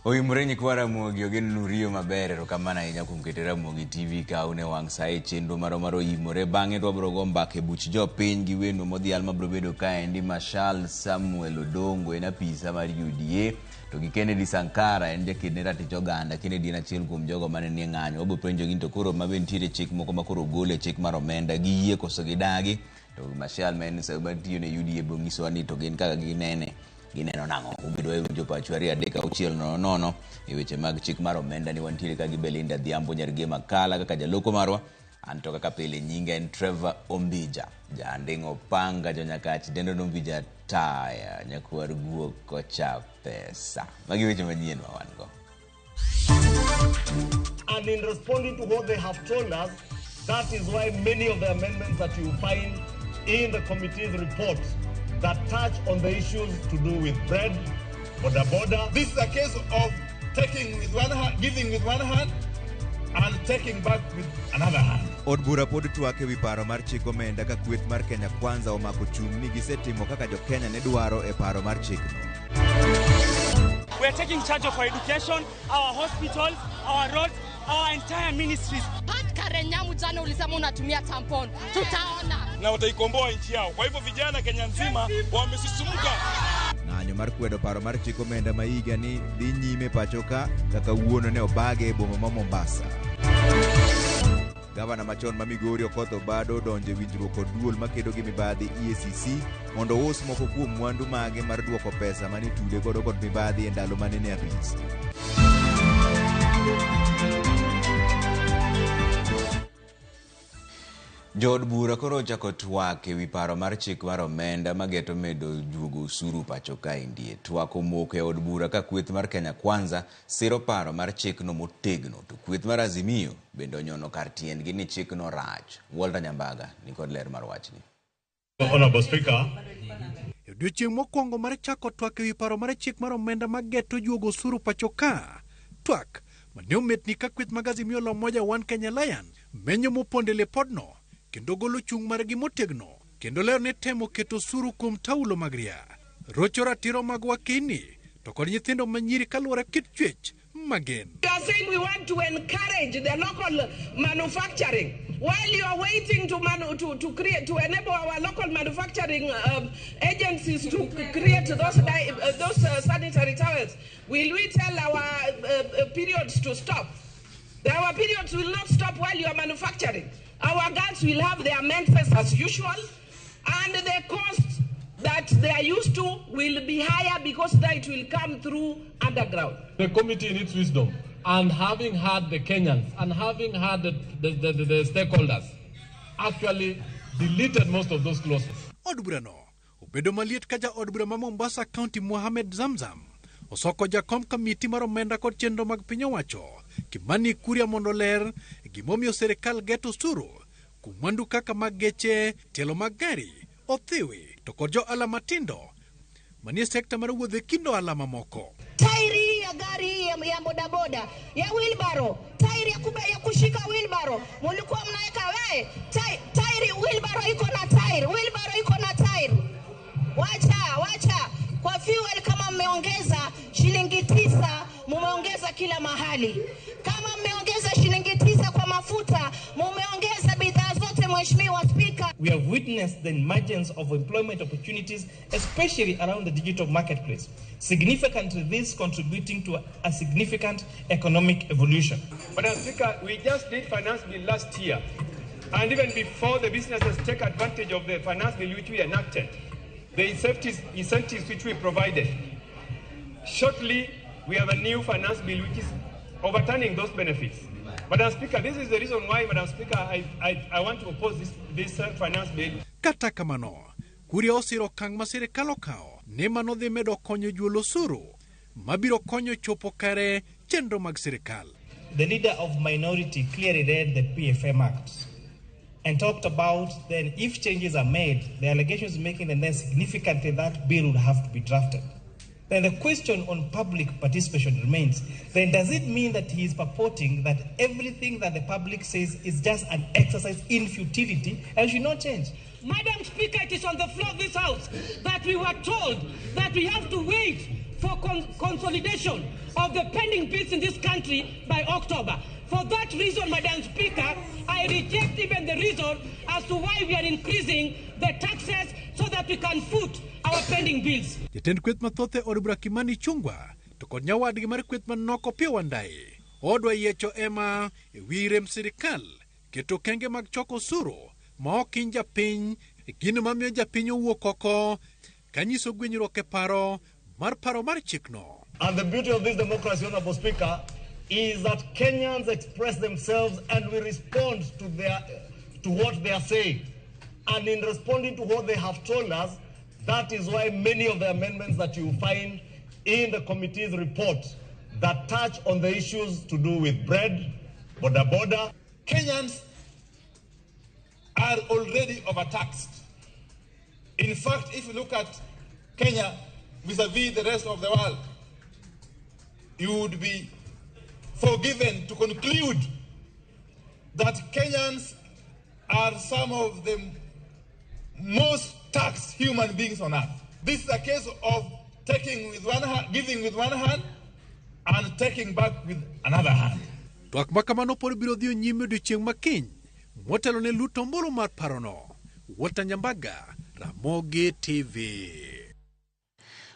Oimore nyikwa Ramogi ogen nuriyo maber. Erokamano ahinya kuom keto Ramogi TV ka une wang' sa e chenro marwa mar Oimore. Bang'e to wabiro go mbaka e buch jopiny gi wendwa modhial mabiro bedo kaendi Mashal Samuel Odongo en apisa mar UDA to gi Kennedy Sankara en jaked ne ratich oganda. Kennedy en achiel kuom jogo mane nie ng'anyo. Wabiro penjogi ni to koro ma be nitiere chik moko ma koro ogol e chik mar omenda giyie koso gidagi. To Mashal ma en matiyo ne UDA biro nyisowa ni to gin kaka ginene gineno nang'o. Ubedo e winjo pachu 2 3 6 0 0 e weche mag chik mar omenda ni wantiere ka gi Belinda Adhiambo Nyargema Kala kaka jaloko marwa. An to kaka pile nyinga en Trevor Ombija janding'o panga jonyakach dendo Ombija taya nyakwar guok kocha pesa. Magi weche manyien ma wan go. And in responding to what they have told us, that is why many of the amendments that you find in the committee's report that touch on the issues to do with bread, boda boda. This is a case of taking with one hand, giving with one hand, and taking back with another hand. Od bura pod twak ewi paro mar chik omenda ka kweth mar Kenya Kwanza omako chung' ni gisetimo kaka jo-Kenya ne dwaro e paro mar chikno. We are taking charge of our education, our hospitals, our roads, our entire ministries. Pat Karen Nyamu jana ulisema unatumia tampon. Tutaona. Na wataikomboa nchi yao. Kwa hivyo vijana Kenya nzima wamesisimuka. Ng'anyo mar kwedo paro mar chik omenda ma higa ni dhi nyime pacho ka kaka wuono ne obage e boma ma Mombasa. Gavana machon ma Migori Okoth Obado odonjo e winjruok kod duol makedo gi mibadhi EACC mondo ous moko kuom mwandu mage mar duoko pesa mane itude godo kod mibadhi e ndalo mane ne apis. Jood bura koro ochako twak ewi paro mar chik mar omenda mageto medo juogo osuru pacho kaendi. Twak omoko e od bura ka kweth mar Kenya Kwanza siro paro mar chikno motegno to kweth mar Azimio bende onyono kar tiendgi ni chikno rach. Walter Nyambaga nikod ler mar wachni. Honorable Speaker. E odiochieng' mokwongo mar chako twak ewi paro mar chik mar omenda mageto juogo osuru pacho ka, twak mane ometni ka kweth mag Azimio la Umoja One Kenya Alliance menyo mopondo e lipodno kendo golo chung' margi motegno kendo lero ni temo keto osuru kuom taulo mag ria, rocho ratiro mag wakini to kod nyithindo manyiri kaluwore kit chwech magen. We are saying we want to encourage the local manufacturing. While you are waiting to create to enable our local manufacturing agencies to create those sanitary towels, will we tell our periods to stop? Our periods will not stop while you are manufacturing. Our girls will have their menses as usual, and the cost that they are used to will be higher because that will come through underground. The committee in its wisdom, and having had the Kenyans and having had the stakeholders, actually deleted most of those clauses. Od burano obedo maliet ka ja od bura ma Mombasa County Mohamed Zamzam osoko jakom kamiti mar omenda kod chenro mag piny owacho Kimani Kuria mondo ler gimomiyo sirikal geto osuru kuom mwandu kaka mag geche, tielo mag gari, othiwi to kod jo ohala matindo manie sekta mar wuoth e kind ohala mamoko. Tairi ya gari ya bodaboda ya wheelbarrow, tairi ya kushika wheelbarrow mulikuwa mnaweka we tairi, wheelbarrow iko na tairi, wheelbarrow iko na tairi. Wacha kwa fuel kama mmeongeza shilingi 9, mumeongeza kila mahali. Kama mmeongeza shilingi 9 kwa mafuta, mumeongeza bidhaa zote, Mheshimiwa Spika. We have witnessed the emergence of employment opportunities, especially around the digital marketplace. Significantly, this contributing to a significant economic evolution. Madam Speaker, we just did finance bill last year, and even before the businesses take advantage of the finance bill which we enacted, the incentives which we provided. Shortly, we have a new finance bill which is overturning those benefits. Madam Speaker, this is the reason why, Madam Speaker, I want to oppose this finance bill. Kata kamano, Kuria osiro okang' ma sirikal okawo ni mano dhi medo konyo juolo osuru mabiro konyo chopo kare chenro mag sirikal. The leader of minority clearly read the PFM Act and talked about then if changes are made, the allegations making, and then significantly that bill would have to be drafted. Then the question on public participation remains. Then does it mean that he is purporting that everything that the public says is just an exercise in futility and should not change? Madam Speaker, it is on the floor of this House that we were told that we have to wait for consolidation of the pending bills in this country by October. For that reason, Madam Speaker, I reject even the reason as to why we are increasing the taxes so that we can foot our pending bills. Jatend kweth mathoth e od bura Kimani Ichung'wah to kod nyawadgi mar kweth manok Opiyo Wandayi odwa yiecho ema e wi rem sirikal keto okenge mag choko osuru ma ok hiny japiny e gino mamiyo japiny owuok oko kanyiso gwenyruok e paro mar paro mar chikno. And the beauty of this democracy, Honorable Speaker, is that Kenyans express themselves and we respond to what they are saying. And in responding to what they have told us, that is why many of the amendments that you find in the committee's report that touch on the issues to do with bread, boda boda. Kenyans are already overtaxed. In fact, if you look at Kenya vis-a-vis the rest of the world, you would be forgiven to conclude that Kenyans are some of the most taxed human beings on earth. This is a case of taking with one hand, giving with one hand, and taking back with another hand. Twak ma kamano pod biro dhi nyime odiochieng' ma kiny motelo ne luto ombulu mar parono. Walter Nyambaga, Ramogi TV.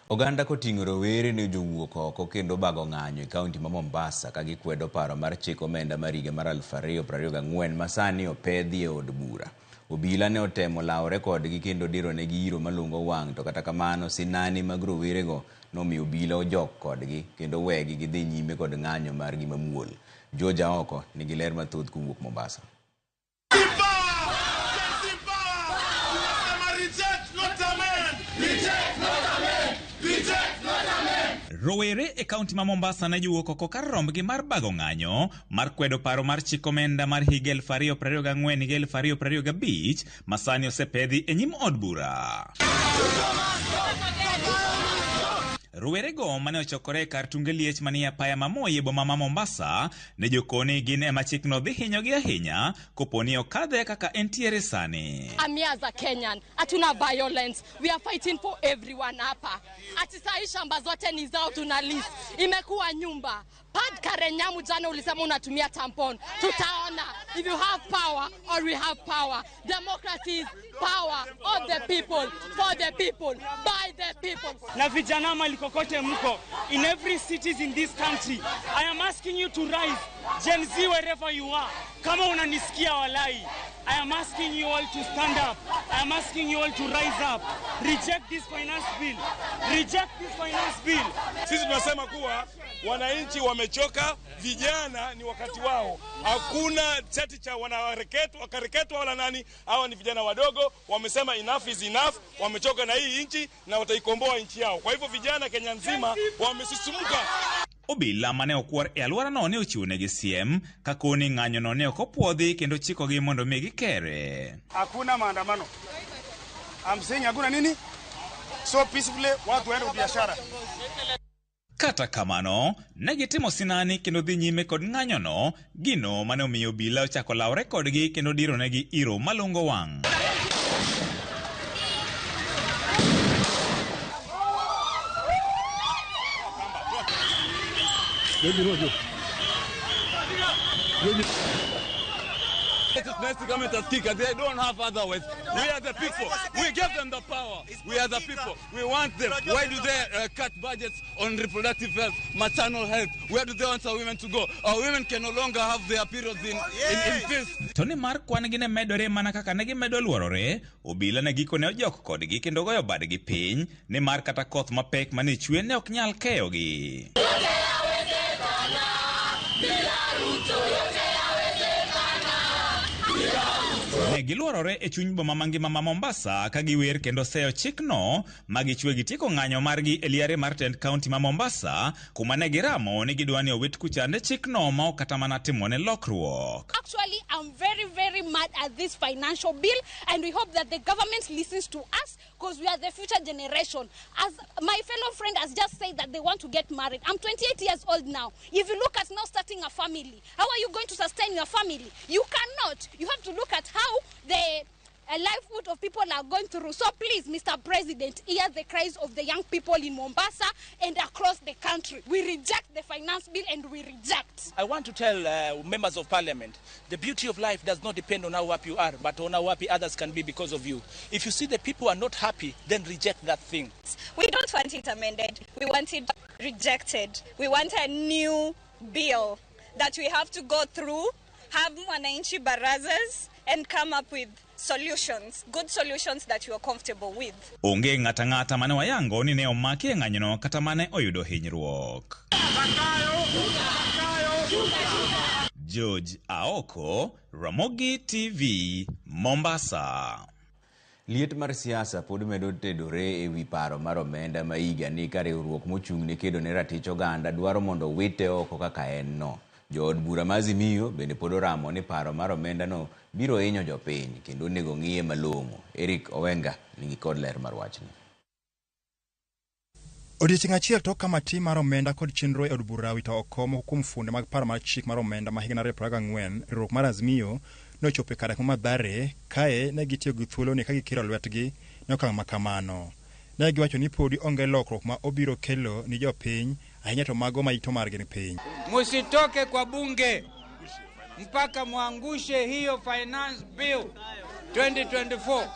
Oganda koting'o rowere ne jowuok oko kendo bago ng'anyo e kaunti ma Mombasa ka gikwedo paro mar chik omenda mar higa mar 2024 ma sani opedhi e od bura. Obila ne otemo lawore kodgi kendo dironegi iro malungo wang' to kata kamano sinani mag rowerego nomiyo obila ojok kodgi kendo wegi gidhi nyime kod ng'anyo margi mamuol. George Aoko nigi ler mathoth kowuok Mombasa. Rowere e kaunti ma Mombasa ne jowuok oko kar rombgi mar bago ng'anyo mar kwedo paro mar chik omenda mar higa 2024-2025 ma sani osepedhi e nyim od bura. Rowerego mane ochokore e kar tunge liech manie apaya ma Moi e boma ma Mombasa ne jokoni gin ema chikno dhi hinyogi ahinya koponi okadhe kaka entiere sani. I'm here as a Kenyan. Hatuna violence. We are fighting for everyone hapa. Ati sahi shamba zote ni zao tuna lease. Imekuwa nyumba. Pad Karen Nyamu jana ulisema unatumia tampon. Tutaona if you have power or we have power. Democracy is power of the people, for the people, by the people. Na vijana mali kokote mko, in every cities in this country, I am asking you to rise. Gen Z wherever you are. Kama unanisikia walai, I am asking you all to stand up. I am asking you all to rise up. Reject this finance bill. Reject this finance bill. Sisi tunasema kuwa wananchi wamechoka, vijana ni wakati wao. Hakuna cheti cha wanaharakati, wakareketwa wala nani, hawa ni vijana wadogo, wamesema enough is enough, wamechoka na hii nchi na wataikomboa nchi yao. Kwa hivyo vijana Kenya nzima wamesisimuka. Obila mane okwor e alworano ne ochiwonegi siem kakoni ng'anyono ne ok opuodhi kendo chikogi mondo mi gikere. Hakuna maandamano. I'm saying hakuna nini? So peacefully watu waende biashara. Kata kamano, ne gitimo sinani kendo dhi nyime kod ng'anyono, gino mane omiyo obila ochako lawre kodgi kendo dironegi iro malungo wang'. They don't have otherwise. We are the people. We give them the power. We are the people. We want them. Why do they cut budgets on reproductive health, maternal health? Where do they want our women to go? Our women can no longer have their periods in peace. To ni mar kwan gi ne medore mana kaka ne gimedo luorore, obila ne gikone ojok kodgi kendo goyo badgi piny, nimar kata koth mapek mane chwe ne ok nyal keyogi. Ne giluorore e chuny boma mangima ma Mombasa ka giwer kendo seyo chikno ma gichwe gitieko ng'anyo margi e liare mar tend kaunti ma Mombasa kuma ne giramo ni gidwa ni owit kuchande chikno ma ok kata mana timone lokruok. Actually, I'm very, very mad at this financial bill, and we hope that the government listens to us because we are the future generation. As my fellow friend has just said that they want to get married. I'm 28 years old now. If you look at now starting a family, how are you going to sustain your family? You cannot. You have to look at how the a livelihood of people are going through. So please, Mr. President, hear the cries of the young people in Mombasa and across the country. We reject the finance bill and we reject. I want to tell members of parliament, the beauty of life does not depend on how happy you are, but on how happy others can be because of you. If you see the people are not happy, then reject that thing. We don't want it amended. We want it rejected. We want a new bill that we have to go through, have Mwananchi barazas, and come up with solutions, good solutions that you are comfortable with. Onge ng'ata ng'ata mane wayango ni ne omaki e ng'anyono kata mane oyudo hinyruok. George Aoko, Ramogi TV, Mombasa. Liet mar siasa pod medo tedore e wi paro mar omenda ma higa ni ka riwruok mochung' ne kedo ne ratich oganda dwaro mondo wite oko kaka en no. Jood bura ma Azimio bende pod oramo ni paro mar omenda no biro hinyo jopiny kendo onego ng'iye malong'o. Eric Owenga nigi kod ler mar wachni. Odiechieng' achiel tok kamati mar omenda kod chenro e od bura wito oko moko kuom funde mag paro mar chik mar omenda ma higa 2024, riwruok mar Azimio nochopo e kar dak ma Mathare kae ne gitiyo gi thuoloni ka gikiro lwetgi ne okang' ma kamano. Ne giwacho ni podi onge lokruok ma obiro kelo ni jopiny, ahinya to mago ma ito margi ni piny. Musitoke kwa bunge mpaka muangushe hiyo finance bill 2024,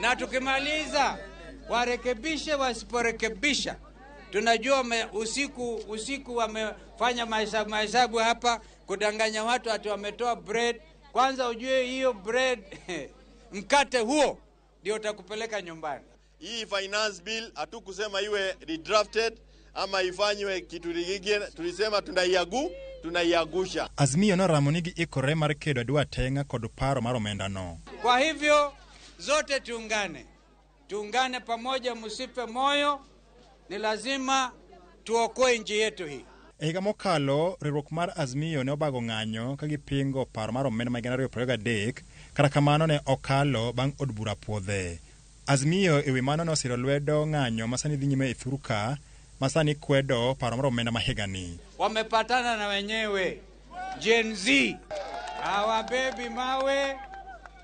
na tukimaliza warekebishe, wasiporekebisha tunajua usiku wamefanya mahesabu hapa kudanganya watu ati wametoa bread. Kwanza ujue hiyo bread mkate huo ndio utakupeleka nyumbani. Hii finance bill hatukusema iwe redrafted ama ifanywe kitu kingine, tulisema tunaiagusha. Azimio noramo ni giikore mar kedo adwa teng'a kod paro mar omenda no. Kwa hivyo zote tuungane pamoja, msife moyo, ni lazima tuokoe nchi yetu hii. E higa mokalo, riwruok mar Azimio ne obago ng'anyo ka gipingo paro mar omenda ma 2023, kata kamano ne okalo bang' od bura puodhe. Azimio ewi mano nosiro lwedo ng'anyo ma sani dhi nyime e Thurka, ma sani kwedo paro mar omenda ma higani. Wamepatana na wenyewe Gen Z hawabebi mawe,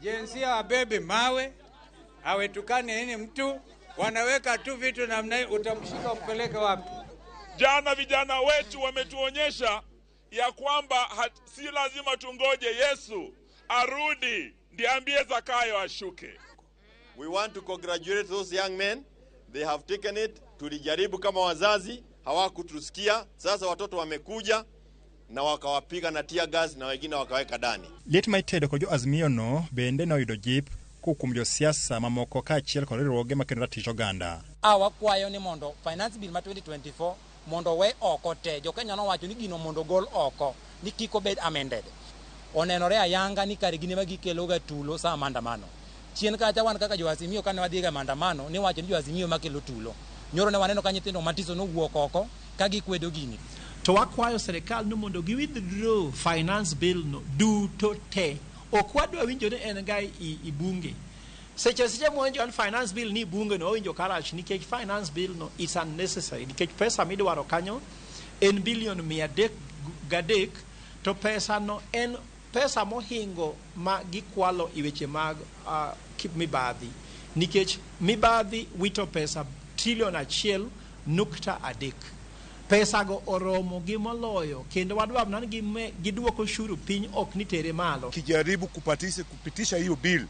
Gen Z hawabebi mawe, hawetukani nini mtu, wanaweka tu vitu namna hii, utamshika umpeleke wapi? Jana vijana wetu wametuonyesha ya kwamba si lazima tungoje Yesu arudi ndiye ambie Zakayo ashuke. We want to congratulate those young men. They have taken it. Tulijaribu kama wazazi, hawakutusikia. Sasa watoto wamekuja na wakawapiga na tear gas na wengine wakaweka ndani. Liet ma itedo kod jo Azimio no bende noyudo jip kowuok kuom josiasa mamoko kaachiel kod riwruoge makedo ratich oganda. Wakwayo ni mondo finance bill ma 2024 mondo we oko te. Jo-Kenya nowacho ni gino mondo gol oko, ni kik obed amended. Onenore ayanga ni kare gin ema gikeloga tulo sa maandamano. Chien kacha wan kaka jo-Azimio kane wadhi ga maandamano, niwacho ni jo-Azimio makelo tulo. Nyoro ne waneno ka nyithindo matiso nowuok oko ka gikwedo gini. To wakwayo serikal ni mondo gi withdraw finance bill no duto te. Ok wadwa winjo ni en ga i bunge. Seche mwawinjo ni finance bill ni bunge no wawinjo karach nikech finance bill no is unnecessary. Nikech pesa midwaro kanyo en bilion 303 to pesa no en pesa mohingo ma gikwalo i weche mag mibadhi. Nikech mibadhi wito pesa trilion 1.3. Pesa go oromo gi moloyo kendo wadwa mana ni giduoko ushuru piny ok ni tere malo. Kijaribu kupitisha hiyo bill,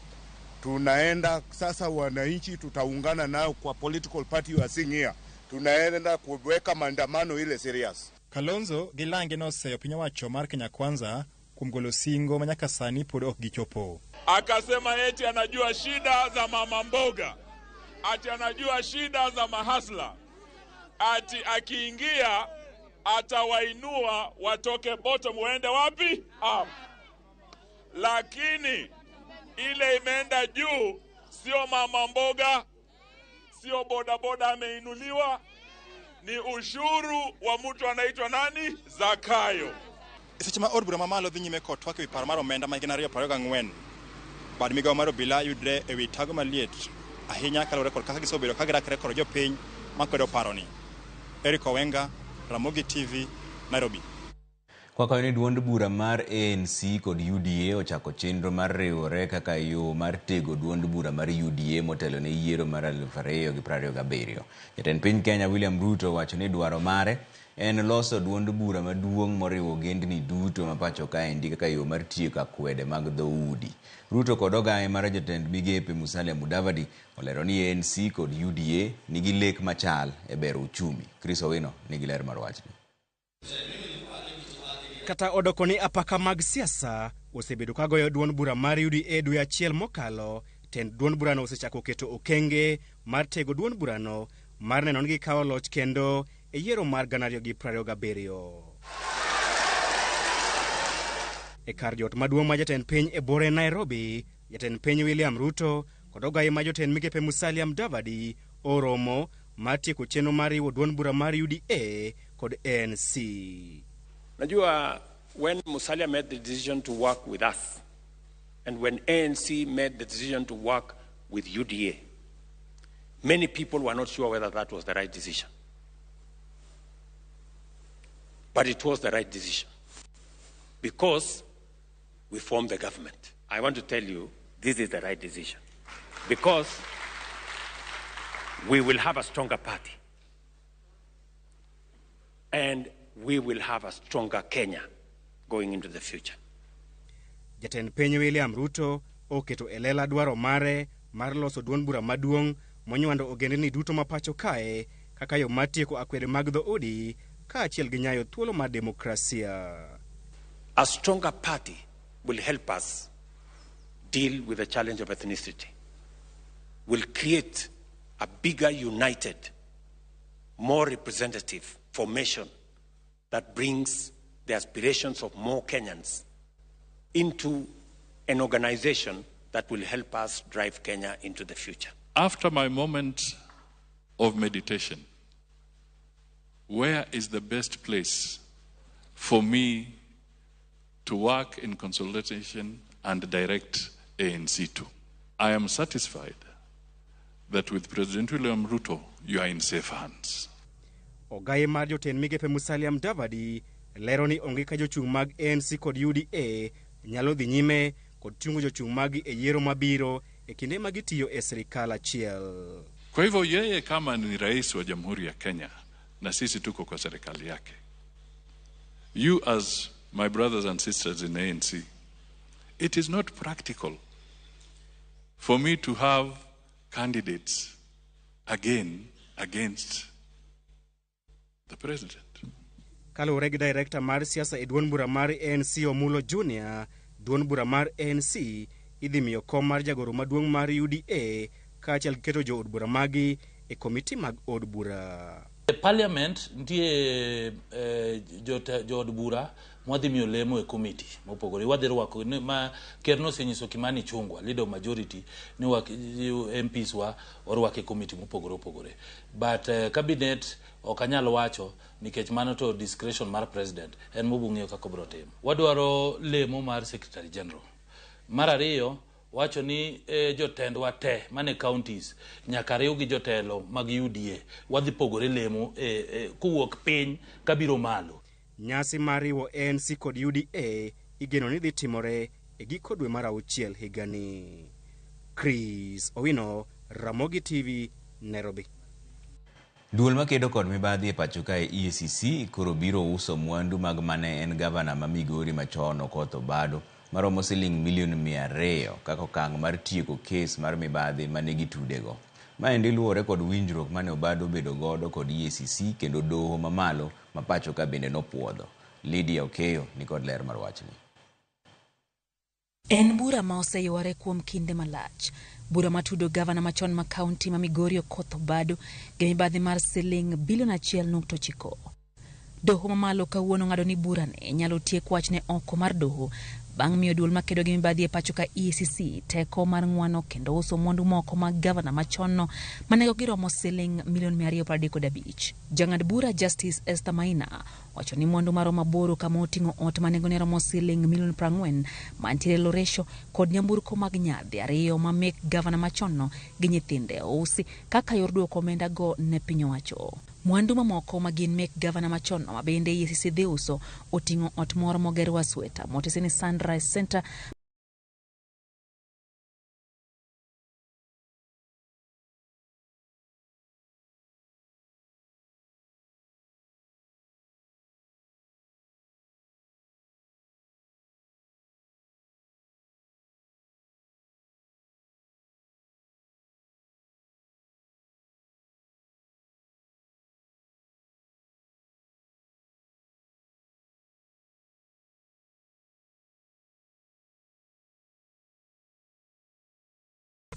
tunaenda sasa, wananchi tutaungana nao kwa political party you are seeing here. Tunaenda kuweka maandamano ile serious. Kalonzo gi Lange noseyo piny owacho mar Kenya Kwanza kuom golo singo ma nyaka sani pod ok gichopo. Akasema eti anajua shida za mama mboga, ati anajua shida za mahasla, ati akiingia atawainua watoke bottom waende wapi? Up. Lakini ile imeenda juu, sio mama mboga, sio bodaboda ameinuliwa, ni ushuru wa mtu anaitwa nani? Zakayo. Seche ma od bura mamalo dhi nyime kod twak ewi paro mar omenda ma 2024, bad migawo mar obila yudre ewi tago maliet ahinya kaluwore kod kaka gisebedo ka girakre kod jopiny makwedo paroni. Eric Owenga, Ramogi TV, Nairobi. Kwakayo ni duond bura mar ANC kod UDA ochako chenro mar riwore kaka yo mar tego duond bura mar UDA motelo ne yiero mar 2027. Jatend piny Kenya William Ruto owacho ni dwaro mare en loso duond bura maduong' moriwo ogendni duto ma pacho kaendi kaka yo mar tieko akwede mag dhoudi. Ruto kod ogaye mar jatend migepe Musalia Mudavadi olero ni ANC kod UDA nigi lek machal e bero uchumi. Chris Owino nigi ler mar wachni. Kata odoko ni apaka mag siasa osebedo ka goyo duond bura mar UDA dwe achiel mokalo, tend duond burano osechako keto okenge mar tego duond burano mar neno ni gikawo loch kendo e yiero mar 2027. E kar jot maduong' ma jatend piny e bore Nairobi, jatend piny William Ruto kod ogaye ma jotend migepe Musalia Mudavadi oromo mar tieko chenro mar riwo duond bura mar UDA kod ANC. Najua when Musalia made the decision to work with us and when ANC made the decision to work with UDA, many people were not sure whether that was the right decision. But it was the right decision because we formed the government. I want to tell you this is the right decision because we will have a stronger party and we will have a stronger Kenya going into the future. Jatend piny William Ruto oketo e lela dwaro mare mar loso duond bura maduong' monywando ogendni duto ma pacho kae kaka yo mar tieko akwede mag dhoudi kaachiel gi nyayo thuolo mar demokrasia. A stronger party will help us deal with the challenge of ethnicity, will create a bigger, united, more representative formation that brings the aspirations of more Kenyans into an organization that will help us drive Kenya into the future. After my moment of meditation, where is the best place for me to work in consultation and direct ANC to? I am satisfied that with President William Ruto, you are in safe hands. Ogaye mar jotend migepe Musalia Mudavadi lero ni onge ka jochung' mag ANC kod UDA nyalo dhi nyime kod chungo jochung' maggi e yiero mabiro e kinde ma gitiyo e sirikal achiel. Kwa hivyo yeye kama ni rais wa Jamhuri ya Kenya na sisi tuko kwa serikali yake, you as my brothers and sisters in ANC, it is not practical for me to have candidates again against the president. Kaluwore gi director mar siasa e duond bura mar ANC Omulo Junior, duond bura mar ANC idhi miyo kom mar jagoro maduong' mar UDA kaachiel gi keto jood bura magi e komiti mag od bura. E parliament nitie jood bura mwadhi miyo lemo e committee mopogore. Wadhi rwako ma ker nosenyiso Kimani Ichung'wa, leader of majority, ni MPs wa orwak e committee mopogore opogore. But cabinet ok anyal wacho nikech mano to discretion mar president en mobung'eyo kaka obiro timo. Wadwaro lemo mar secretary general. Mar ariyo wacho ni jotendwa te mane counties nyaka riw gi jotelo mag UDA. Wadhi pogore lemo kowuok piny kabiro malo. Nyasi mar riwo ANC kod UDA igeno ni dhi timore e giko dwe mar auchiel higani. Chris Owino, Ramogi TV, Nairobi. Duol makedo kod mibadhi e pacho kae EACC koro biro uso mwandu mag mane en gavana ma Migori machon Okoth Obado maromo siling milion 200 kaka okang' mar tieko kes mar mibadhi mane gitudego. Maendi luwore kod winjruok mane Obado obedo godo kod EACC kendo doho mamalo ma pacho ka bende nopuodho. Lydia Okeyo nikod ler mar wachni. En bura ma oseyware kuom kinde malach. Bura matudo gavana machon ma kaunti ma Migori Okoth Obado gi mibadhi mar siling bilion 1.9. Doho mamalo kawuono ng'ado ni burani nyalo tiek wachne oko mar doho bang' miyo duol makedo gi mibadhi e pacho ka EACC teko mar ng'wano kendo uso mwandu moko mag gavana machonno manego giromo siling milion 235. Jang'ad bura Justice Esther Maina wacho ni mwandu maromo 8 kama oting'o ot ma nengone romo siling milion 40 mantiere Loresho kod nyamburko mag nyadhi 2 ma mek gavana machonno gi nyithinde ousi kaka yor duoko omenda go ne piny owacho. Mwandu mamoko ma gin mek gavana machon ma bende EACC dhi uso oting'o ot moro moger Wasweta motisi ni Sunrise Center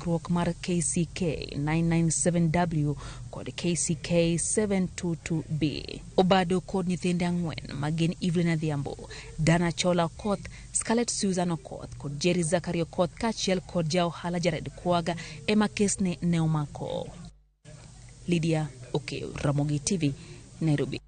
ndikruok mar KCK 997W kod KCK 722B. Obado kod nyithinde ang'wen ma gin Evelyn Adhiambo, Dana Chola Okoth, Scarlett Susan Okoth kod Jerry Zachary Okoth kaachiel kod ja ohala Jared Kwaga ema kesne ne omako. Lydia Okeyo, Ramogi TV, Nairobi.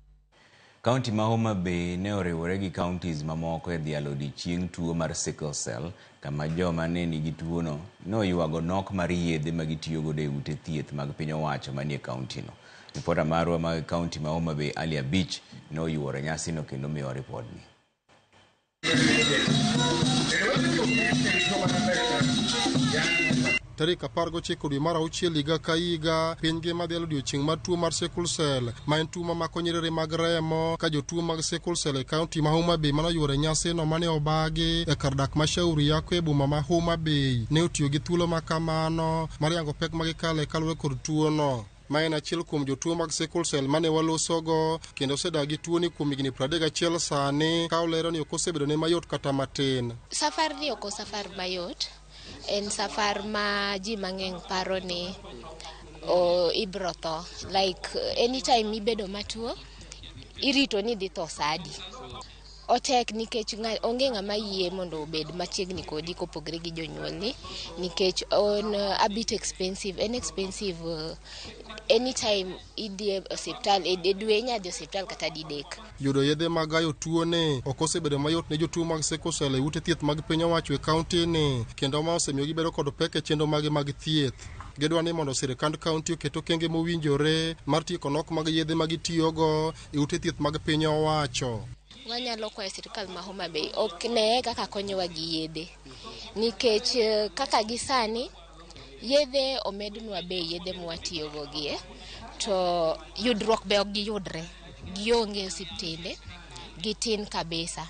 Kaunti ma Homa Bay ne oriwore gi counties mamoko e dhialo odiechieng tuo mar sickle cell kama joma ne nigi tuono ne oywago nok mar yedhe ma gitiyo godo e ute thieth mag piny owacho manie kauntino. Ripota marwa mag kaunti ma Homa Bay Ali Abich ne oyuoro nyasino kendo miyowa ripodni. Tarik 19 dwe mar auchiel higa ka higa, piny ngima dhialo odiechieng' mar tuo mar sickle cell, ma en tuo mamako nyiriri mag remo, ka jotuo mag sickle cell e kaunti ma Homa Bay mane oyuoro e nyasino mane obagi e kar dak ma Shauri Yako e boma ma Homa Bay ne otiyo gi thuolo ma kamano mar yango pek ma gikale kaluwore kod tuono. Ma en achiel kuom jotuo mag sickle cell mane walosogo kendo osedak gi tuoni kuom higni 31 sani ka olero ni ok osebedone mayot kata matin. Safar ni ok safar mayot, en safar ma ji mang'eny paro ni ibro tho. Like anytime ibedo matuo, irito ni idhi tho sa adi. Otek nikech onge ng'ama yie mondo obed machiegni kodi kopogre gi jonyuolni nikech on a bit expensive, en expensive anytime idhi e osiptal, e dwe inya dhi osiptal kata didek. Yudo yedhe mag gayo tuoni ok osebedo mayot ne jotuo mag sickle cell e ute thieth mag piny owacho e kaunti ni kendo ma osemiyo gibedo kod pek e chenro mage mag thieth. Gidwa ni mondo sirkand kaunti oket okenge mowinjore mar tieko nok mag yedhe ma gitiyogo e ute thieth mag piny owacho. Wanyalo kwayo sirkal ma Homa Bay ok neye kaka konyowa gi yedhe nikech kaka gi sani yedhe omednwa bei yedhe mwatiyogo gie to yudruok be ok giyudre, gionge osiptende, gitin kabisa.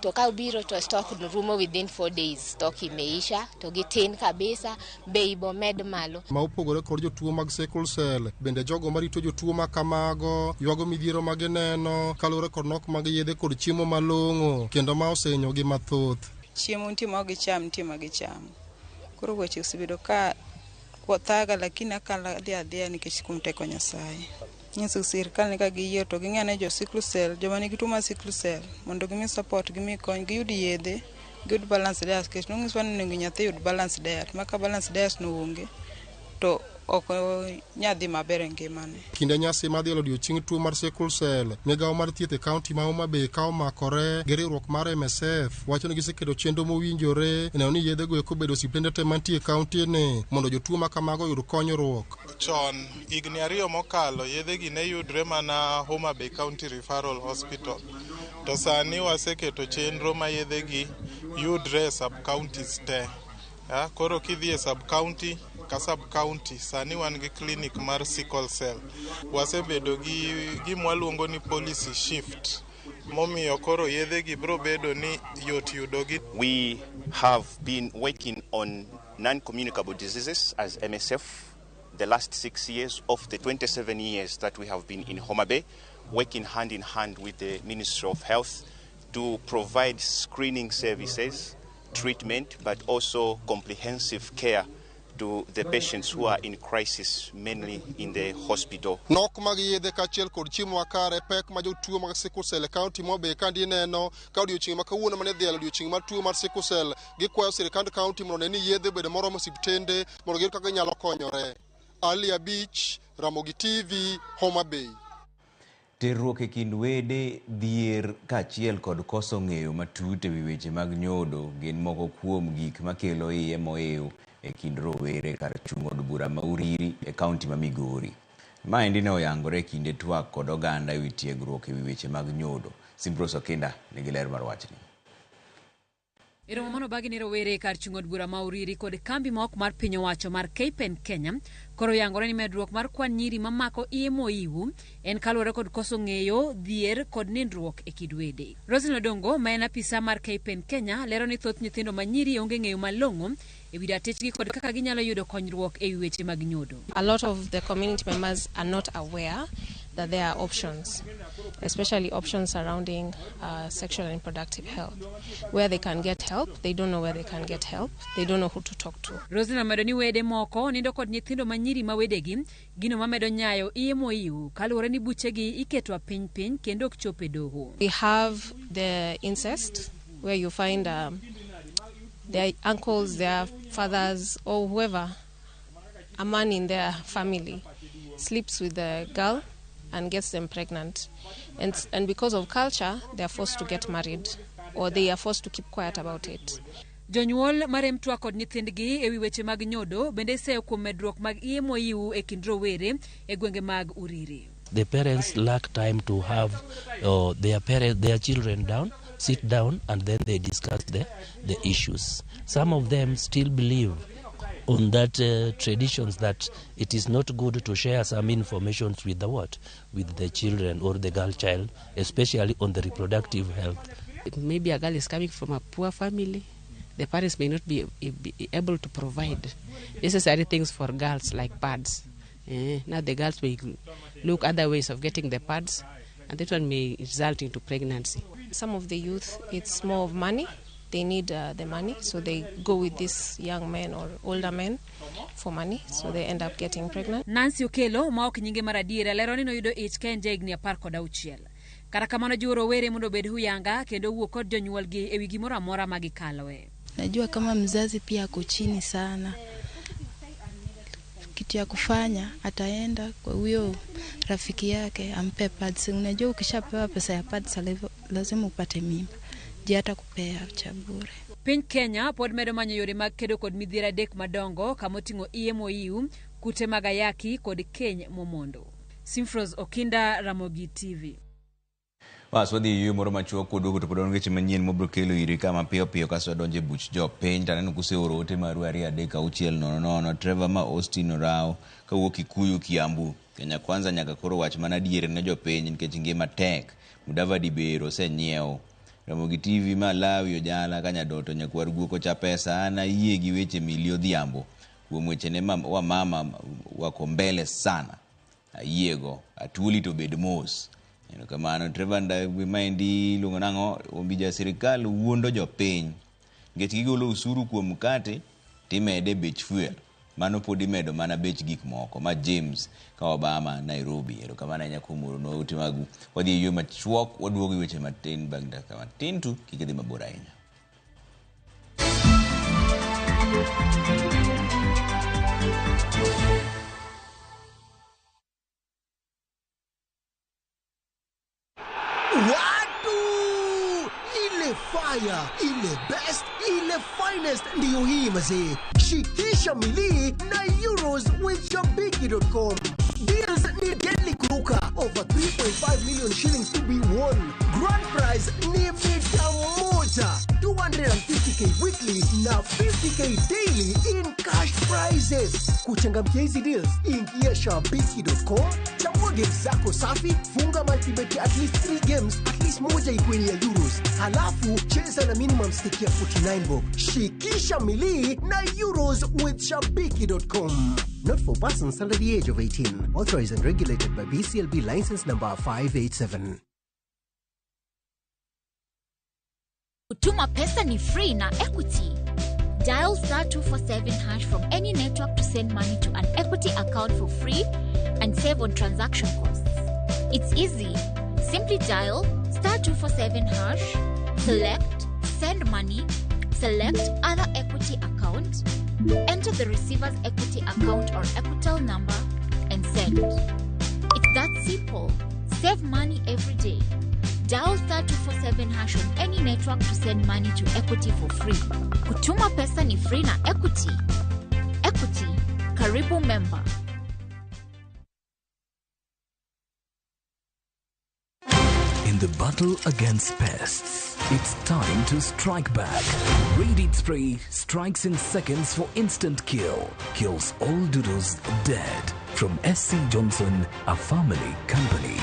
To ka obiro to stock rumo within 4 days, stock imeisha to gitin kabisa, bei bomed malo. Ma opogore kod jotuo mag sickle cell, bende jogo marito jotuo ma kamago ywago midhiero ma gineno kaluwore kod nok mag yedhe kod chiemo malong'o kendo ma osehinyogi mathoth. Chiemo nitie ma ok gicham, nitie ma gichamo. Koro weche osebedo ka thaga lakini akalo adhi adhiya nikech kuom teko Nyasaye. Nyiso sirkal ni ka giyie to ging'e ne jo sickle cell, joma nigi tuo mar sickle cell mondo gimi support, gimi kony, giyud yedhe, giyud balance diet nikech nonyiswa ni onego nyathi yud balance diet ma ka balance diet no onge to ok nyal dhi maber e ngimane. Kinde nyasi mar dhialo odiechieng tuo mar sickle cell, migawo mar thieth e kaunti ma Homa Bay ka omakore gi riwruok mar MSF wacho ni giseketo chenro mowinjore e neno ni yedhego eko obedo osiptende te mantie e kaunti ni mondo jotuo ma kamago oyud konyruok. Chon, higni 2 mokalo, yedhegi ne yudre mana Homa Bay County Referral Hospital. To sani waseketo chenro ma yedhegi yudre e sub-counties te. Koro kidhi e sub-county ka sub-county, sani wan gi clinic mar sickle cell. Wasebedo gi gima waluongo ni policy shift, momiyo koro yedhegi biro bedo ni yot yudogi. We have been working on non-communicable diseases as MSF the last 6 years of the 27 years that we have been in Homa Bay, working hand in hand with the Ministry of Health to provide screening services, treatment, but also comprehensive care to the patients who are in crisis, mainly in the hospital. Nok mag yedhe kaachiel kod chiemo makare, pek ma jotuo mag sickle cell e kaunti ma Homa Bay kandi neno ka odiechieng' ma kawuono mane dhialo odiechieng' mar tuo mar sickle cell, gikwayo sirkand kaunti mondo one ni yedhe obedo moromo osiptende mondo giyud kaka ginyalo konyore. Ali Abich, Ramogi TV, Homa Bay. Terruok e kind wede, dhier kaachiel kod koso ng'eyo matut ewi weche mag nyodo gin moko kuom gik makelo iye moiw e kind rowere kar chung' od bura ma Uriri e kaunti ma Migori. Maendi ne oyangore e kinde twak kod oganda ewi tiegruok ewi weche mag nyodo. Simprose Okinda nigi ler mar wachni. E romo mano obagi ne rowere kar chung' od bura ma Uriri kod kambi ma ok mar piny owacho mar KPEN Kenya koro oyangore ni medruok mar kwan nyiri mamako iye moiwu en kaluwore kod koso ng'eyo, dhier kod nindruok e kind wede. Roselyn Odongo ma en apisa mar KPEN Kenya lero ni thoth nyithindo ma nyiri onge ng'eyo malong'o e wi ratichgi kod kaka ginyalo yudo konyruok e wi weche mag nyodo. A lot of the community members are not aware that there are options, especially options surrounding sexual and reproductive health, where they can get help. They don't know where they can get help. They don't know who to talk to. Roselyn omedo ni wede moko nindo kod nyithindo ma nyiri ma wedegi, gino mamedo nyayo iye moiwu kaluwore ni buchegi iketo piny piny kendo ok chop e doho. We have the incest, where you find their uncles, their fathers, or whoever, a man in their family, sleeps with the girl and gets them pregnant. And because of culture, they are forced to get married, or they are forced to keep quiet about it. Jonyuol marem twak kod nyithindgi ewi weche mag nyodo bende iseyo kuom medruok mag iye moiwu e kind rowere e gwenge mag Uriri. The parents lack time to have their children down, sit down, and then they discuss the issues. Some of them still believe on that traditions that it is not good to share some information with the what? With the children or the girl child, especially on the reproductive health. Maybe a girl is coming from a poor family. The parents may not be able to provide necessary things for girls like pads. Now the girls may look other ways of getting the pads, and that one may result into pregnancy. Some of the youth, it's more of money. They need the money, so they go with these young men or older men for money, so they end up getting pregnant. Nancy Okelo, ma ok nyinge mar adiera, lero ni noyudo ich ka en jahigni 16. Kata kamano jiwo rowere mondo obed huyanga kendo wuo kod jonyuolgi ewi gimoro amora ma gikaloe. Najua kama mzazi pia ako chini sana. Kitu ya kufanya ataenda kwa huyo rafiki yake ampe pads. Unajua ukishapewa pesa ya pads lazima upate mimba. Je, hata kupea cha bure. Piny Kenya pod medo manyo yore mag kedo kod midhiero adek madongo kamoting'o iye moiu, kute mag ayaki kod keny momondo. Simfros Okinda, Ramogi TV. Bas wadhi e yueyo moro machuok kwaduogo to pod wan gi weche manyien mabiro kelo iri ka mapiyo piyo kasto wadonjo e buch jopiny. To aneno kuseoro ote maru 2 3 6 0 0. Trevor ma Austin Orao kawuok Kikuyu Kiambu. Kenya Kwanza nyaka koro wach mana adier ne jopiny nikech ngima tek. Mudavadi ber osenyiewo. Ramogi TV Malawi Ojala Kanyadoto nyakwar guok ocha pesa an ayie gi weche Milly Odhiambo kuom wechene wa mama wako mbele sana. Ayiego atuoli to bed mos. Kamano Trevor maendi iluongo nang'o ombija sirikal wuondo jopiny nikech gigolo usuru kuom mkate timede bech fuel. Mano pod imedo mana bech gik moko. Ma James ka Obama Nairobi. Erokamano ahinya kuom oronwa ote magu. Wadhi e yueyo machuok waduogo gi weche matin bang' dakika matin tu kik idhi mabor ahinya. Watu! Ile fire, ile best, ile finest ndiyo hii mazee. Shikisha milii na Euros with Shabiki.com. Deals ni deadly kuruka. Over 3.5 million shillings to be won. Grand prize ni mita moja. 250k weekly na 50k daily in cash prizes. Kuchangamkia hizi deals, ingia Shabiki.com, chagua games zako safi, funga multibet at least 3 games, at least moja ikuwe ni ya Euros. Halafu cheza na minimum stake ya 49 bob. Shikisha milii na Euros with Shabiki.com. Not for persons under the age of 18. Authorized and regulated by BCLB license number 587. Kutuma pesa ni free na Equity. Dial star 247 hash from any network to send money to an Equity account for free and save on transaction costs. It's easy. Simply dial star 247 hash, select send money, select other Equity account, enter the receiver's Equity account or Equitel number, and send. It's that simple. Save money every day. Dial star 247 hash on any network to send money to Equity for free. Kutuma pesa ni free na Equity. Equity, karibu member. the battle against pests, it's time to strike back. Raid Spray strikes in seconds for instant kill. Kills all doodles dead. From SC Johnson, a family company.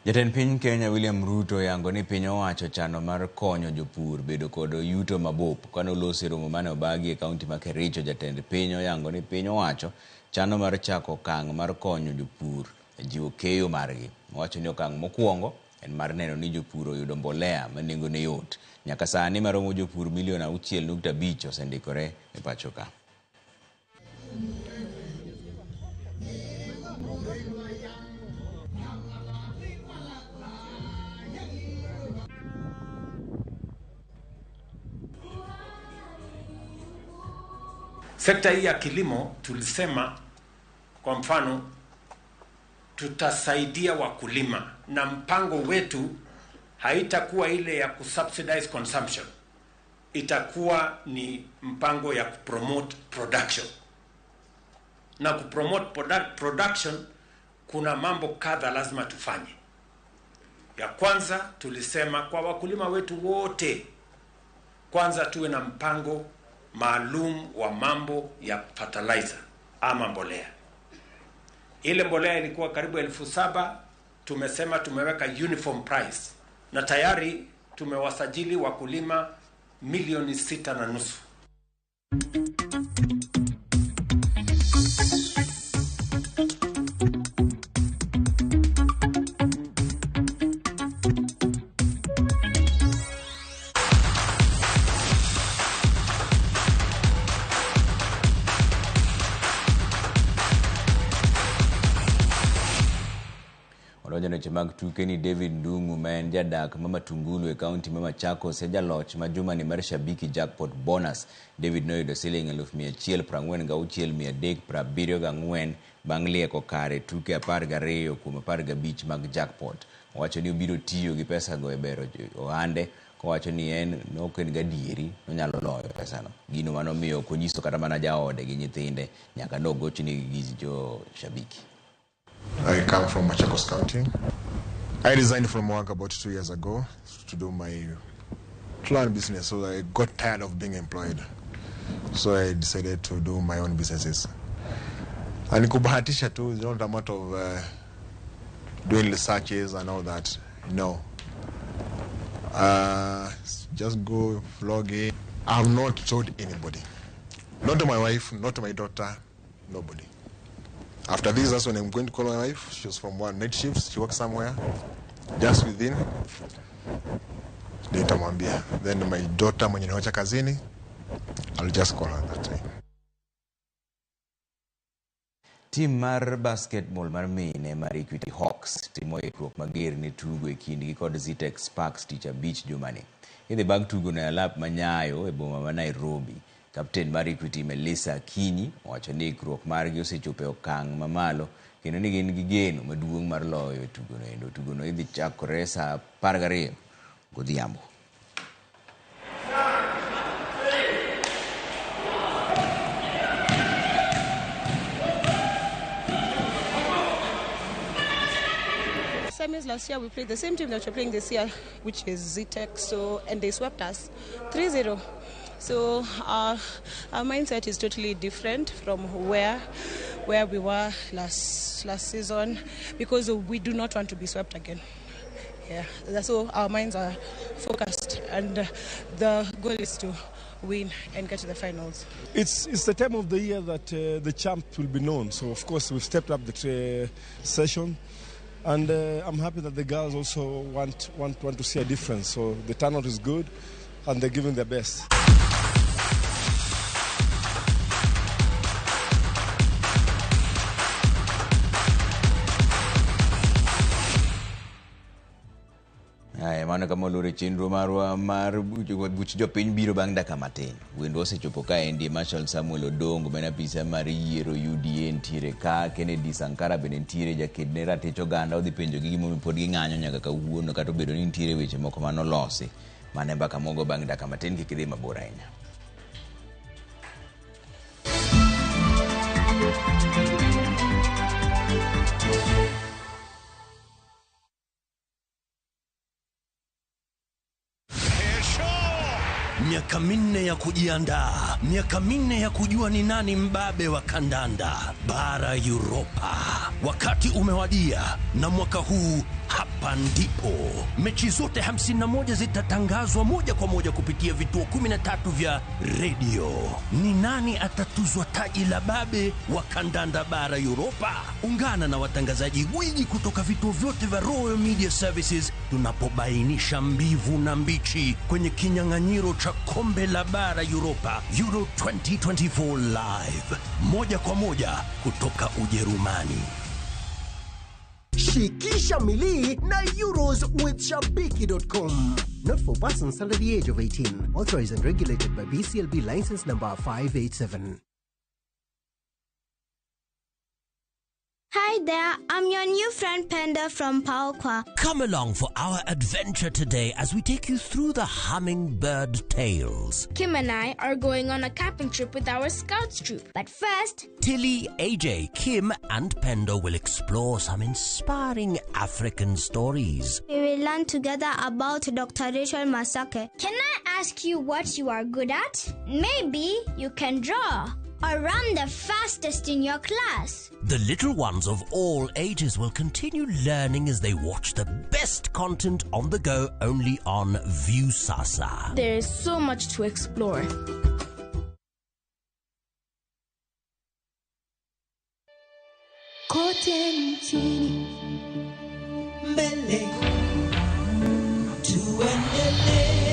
Jatend piny Kenya William Ruto oyango ni piny owacho chano mar konyo jopur bedo kod yuto mabup. Kane oloso e romo mane obagi e kaunti ma Kericho, jatend piny oyango ni piny owacho chano mar chako okang' mar konyo jopur e jiwo keyo margi. Owacho ni okang' mokwongo en mar neno ni jopur oyudo mbolea ma nengone yot. Nyaka sani maromo jopur milion 6.5 osendikore e pacho ka. Sekta hii ya kilimo tulisema kwa mfano tutasaidia wakulima, na mpango wetu haitakuwa ile ya kusubsidize consumption, itakuwa ni mpango ya kupromote production. Na kupromote production kuna mambo kadha lazima tufanye. Ya kwanza tulisema kwa wakulima wetu wote, kwanza tuwe na mpango maalum wa mambo ya fertilizer ama mbolea. Ile mbolea ilikuwa karibu 7,000, tumesema tumeweka uniform price na tayari tumewasajili wakulima milioni 6.5. Weche mag tuke ni David Ndung'u ma en jadak ma Matungulu e kaunti ma Machakos e jaloch ma jumani mar Shabiki Jackpot Bonus. David noyudo siling 146,374 bang' lieko kare tuke 12 kuom 15 mag jackpot. Owacho ni obiro tiyo gi pesago e bero ohande, kowacho ni en ok en gadieri nonyalo loyo pesano. Gino manomiyo ok onyiso kata mana jaode gi nyithinde nyaka nogochne gi jo Shabiki. I come from Machakos County. I resigned from work about 2 years ago to do my plan business. So I got tired of being employed. So I decided to do my own businesses. And kubahatisha too, it's not a matter of doing researches and all that. No. Just go vlog it. I have not told anybody. Not to my wife, not to my daughter, nobody. After this, that's when I'm going to call my wife. She's from one night shift. She works somewhere, just within. Nitamwambia. Then my daughter mwenye niwacha kazini, I'll just call her that time. Tim mar basketball mar mine mar Equity Hawks timo ikruok mager ne tugo e kindgi kod Zetech Sparks tich abich jumani. Idhi bang' tugo no e alap ma Nyayo e boma ma Nairobi. Kapten mar Equity Melissa Akinyi owacho ni ikruok margi osechopo e okang' mamalo kendo ni gin gi geno maduong' mar loyo e tugono endo. Tugono idhi chakore saa 12 godhiambo. Semis last year we played the same team that we're playing this year, which is Zetech, so, and they swept us 3-0. So our mindset is totally different from where we were last season, because we do not want to be swept again. Yeah, so our minds are focused, and the goal is to win and get to the finals. It's the time of the year that the champ will be known. So of course we've stepped up the session. And I'm happy that the girls also want to see a difference. So the turnout is good, and they're giving their best. Erokamano kama olore chenro marwa mar buch jopiny biro bang' dakika matin. Wendwa osechopo kaendi Marshal Samuel Odongo ma en apisa mar yiero UDA nitiere ka, Kennedy Sankara bende nitiere jaked ne ratich oganda odhi penjogi gimomiyo pod ging'anyo nyaka kawuono kata obedo ni nitiere weche moko manolosi. Mano e mbaka mogo bang' dakika matin kik idhi mabor ahinya. Miaka 4 ya kujiandaa, miaka 4 ya kujua ni nani mbabe wa kandanda bara Europa. Wakati umewadia, na mwaka huu hapa ndipo mechi zote 51 zitatangazwa moja kwa moja kupitia vituo 13 vya redio. Ni nani atatuzwa taji la babe wa kandanda bara Europa? Ungana na watangazaji gwiji kutoka vituo vyote vya Royal Media Services tunapobainisha mbivu na mbichi kwenye kinyang'anyiro cha kombe la bara Europa Euro 2024 live moja kwa moja kutoka Ujerumani. Shikisha milii na Euros with Shabiki.com. Not for persons under the age of 18. Authorized and regulated by BCLB license number 587. Hi there, I'm your new friend Penda from Paokwa. Come along for our adventure today as we take you through the hummingbird tales. Kim and I are going on a camping trip with our scouts troop. But first, Tilly, AJ, Kim, and Pendo will explore some inspiring African stories. We will learn together about Dr. Rachel Masake. Can I ask you what you are good at? Maybe you can draw or run the fastest in your class. The little ones of all ages will continue learning as they watch the best content on the go only on Viusasa. There is so much to explore. Kote nchini mbele tuendelee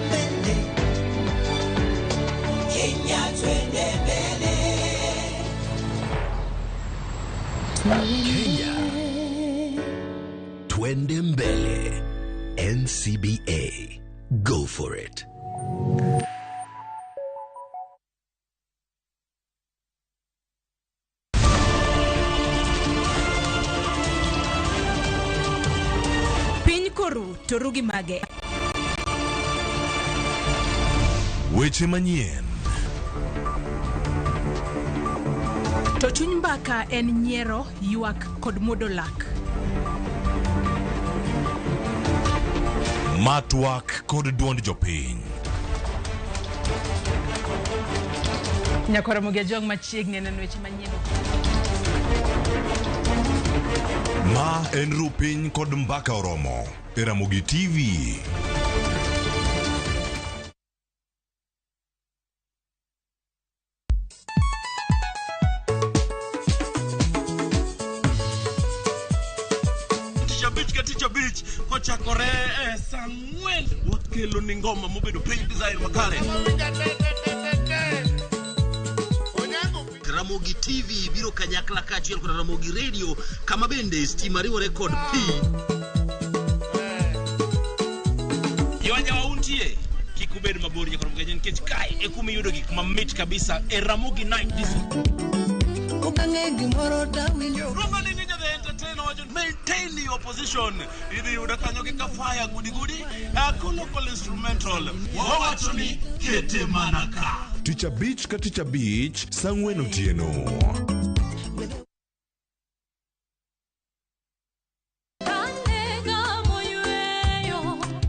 mbele Kenya twende mbele. Kenya twende mbele. NCBA. Go for it. Piny koru to ru gi mage. Weche manyien. To chuny mbaka en nyiero, ywak kod muodo lak. Matwak kod duond jopiny. Nyakwar Ramogi Ajwang' machiegni neno weche manyien. Ma en ru piny kod mbaka oromo e Ramogi TV. Tich abich ka tich abich kochakore e saa 4 wakelo ni ngoma mobedo piny design makare. Ramogi TV biro kanyakla kaachiel kod Ramogi Radio kama bende stima riwore kod pi. Yoja wauntie kik ubed mabor nyaka Ramogi nikech kae e kuma iyudo gik mamit kabisa e Ramogi Night Disco. Ubang'e gimoro tawinjo. Rumba ni Ninja the Entertainer wacho maintain your position. Idhi yudo kanyo gi kafaya gudi gudi local instrumental. Wawacho ni kete mana ka. Tich abich ka tich abich saa 4 otieno.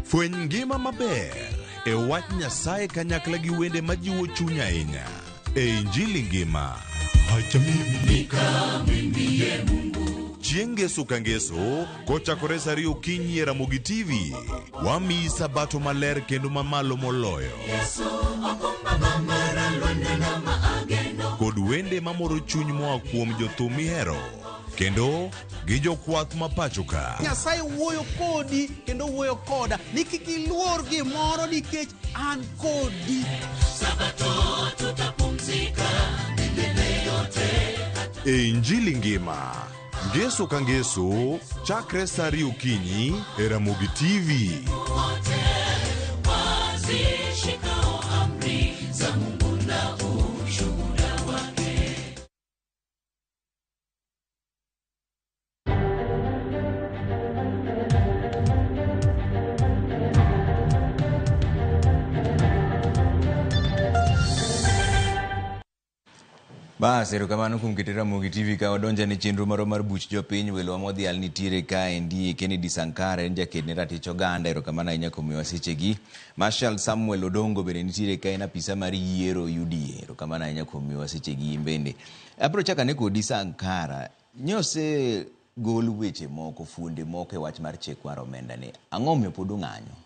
Fweny ngima maber e wach Nyasaye kanyakla gi wende majiwo chuny ahinya e Injili ngima. Acha mimi nikamwimbie Mungu. Chieng' ngeso ka ngeso kochakore saa 2 okinyi e Ramogi TV, wamiyi sabato maler kendo mamalo moloyo. Yesu okumba mara lwanda na maageno. Kod wende mamoro chuny moa kuom jothum mihero kendo gi jokwath ma pacho ka. Nyasaye wuoyo kodi kendo wuoyo koda ni kik iluor gimoro nikech an kodi. Sabato tutapumzika milele yote. E Injili ngima Ngeso ka ngeso, chakre sa ariyo okinyi e Ramogi TV. Wazishikao amri za Mungu na ushuhuda wake. Bas, erokamano kuom keto Ramogi TV ka wadonjo ne chenro marwa mar buch jopiny. Welowa modhial nitiere kaendi Kennedy Sankara en jaked ne ratich oganda. Erokamano ahinya kuom miyowa sechegi. Marshal Samuel Odongo bende nitiere ka en apisa mar yiero UDA. Erokamano ahinya kuom miyowa sechegi in bende. Abiro chako ane kodi Sankara. Nyose gol weche moko, fuonde moko e wach mar chik mar omenda ni. Ang'o omiyo pod ung'anyo?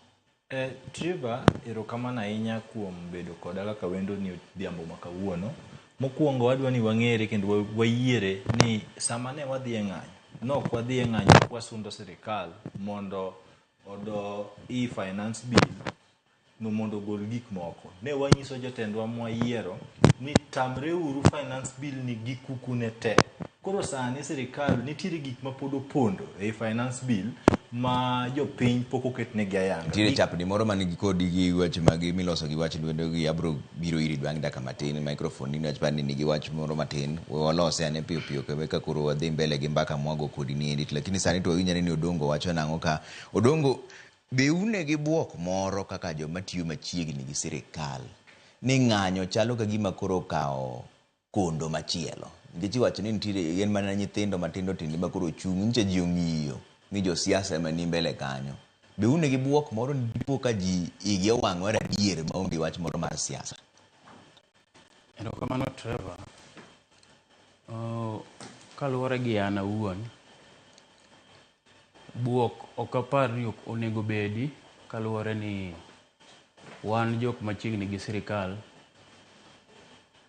Trevor, erokamano ahinya kuom bedo koda kaka wendo ni odhiambo ma kawuono. Mokwongo wadwa ni wang'ere kendo wayiere ni sama ne wadhi e ng'anyo, ne ok wadhi e ng'anyo kwasundo sirikal mondo odo i finance bill no mondo ogol gik moko. Ne wanyiso jotendwa mwayiero ni tamreuru finance bill ni gi kuku ne te. Koro sani sirikal nitiere gik ma pod opondo ei finance bill ma jopiny pok oketnegi ayanga. Nitiere chapni moro man gi kodi gi weche mag miloso gi wach lwedo gi abro biro iri bang' dakika matin microphone ni niwach ni nigi wach moro matin we walose ane piyo piyo eka koro wadhi mbele gi mbaka mwago kodi ni endi lakini sani to wawinj ane ni Odongo wacho nang'o ka Odongo be une gi buok moro kaka joma tiyo machiegni gi sirikal ni ng'anyo chalo ka gima koro okawo kondo machielo nikech iwacho ni nitiere en mana nyithindo matindo tindo ma koro chung' nyicha ji ong'iyo ni josiasa ema ni mbele kanyo be une gi buok moro ni dipo ka ji igi owang' mar adier maonge wach moro mar siasa? Erokamano Trevor. Kaluwore gi an awuon, buok ok apar ni onego bedi kaluwore ni wan jok machiegni gi sirikal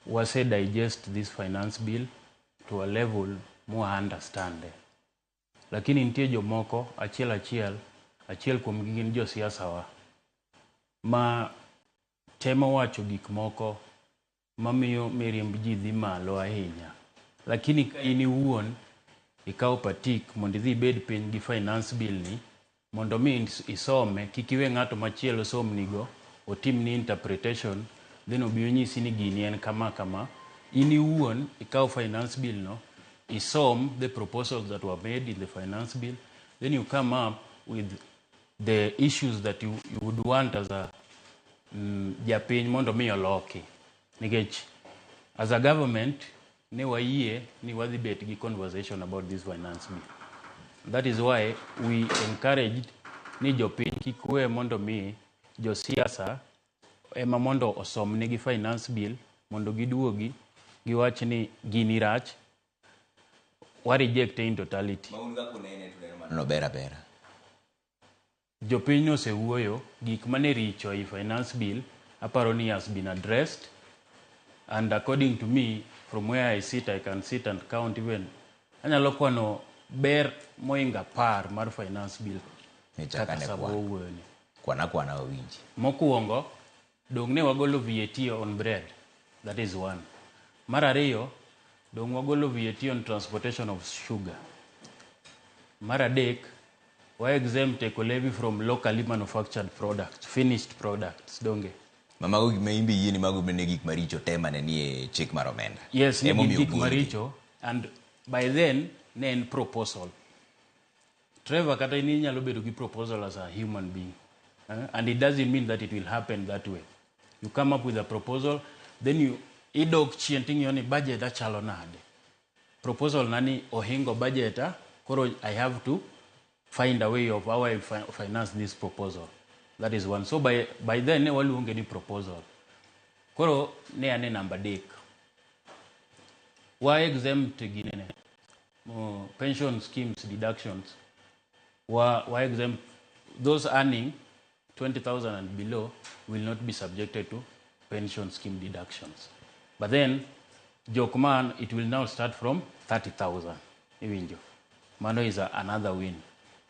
wase digest this finance bill to a level mwa understand. Lakini nitie jomoko achiel achiel, achiel kuomgi gin josiasa wa ma temo wacho gik moko mamiyo mirimb ji dhi malo ahinya. Lakini ka in iwuon ikawo patik mondo idhi ibed piny gi finance bill ni mondo mi isome, kik iwe ng'ato machielo somnigo, otimni interpretation, then obi onyisi ni gini en kama kama. In iwuon ikaw finance bill no, isom the proposals that were made in the finance bill, then you come up with the issues that you would want as a japiny mondo mi oloki. Nikech as a government ne wayie ni wadhi bet gi conversation about this finance bill. That is why we encouraged ni jopiny kik we mondo mi josiasa ema mondo osomnegi finance bill mondo giduogi giwach ni gini rach, wa reject in totality. No ber abera. Jopiny osewuoyo, gik mane richo e finance bill aparo ni has been addressed, and according to me, from where I sit, I can sit and count even anyalo kwano ber moingo 10 mar finance bill kaka sabo wuoyoni. Kwana kwana wawinji. Mokwongo, dong' ne wagolo VAT on bread, that is one. Mar ariyo, dong' wagolo VAT on transportation of sugar. Mar adek, wa exempt eco levy from locally manufactured products, finished products, donge. Mago gik ma imbe yie ni mago ne gik maricho te mane nie chik mar omenda. Yes, ne gin gik maricho, and by then ne en proposal. Trevor, kata in inyalo bedo gi proposal as a human being, and it doesn't mean that it will happen that way. You come up with a proposal, then you idok chien ting'iyo ni budget achalo nade. Proposal nani ohingo budget, koro I have to find a way of how I finance this proposal. That is one. So by then ne waluonge ni proposal. Koro ne ane namba 3. Wa exempt ginene pension schemes deductions. Wa exempt those earning 20,000 and below will not be subjected to pension scheme deductions. But then Jokman, it will now start from 30,000. Iwinjo. Mano is another win.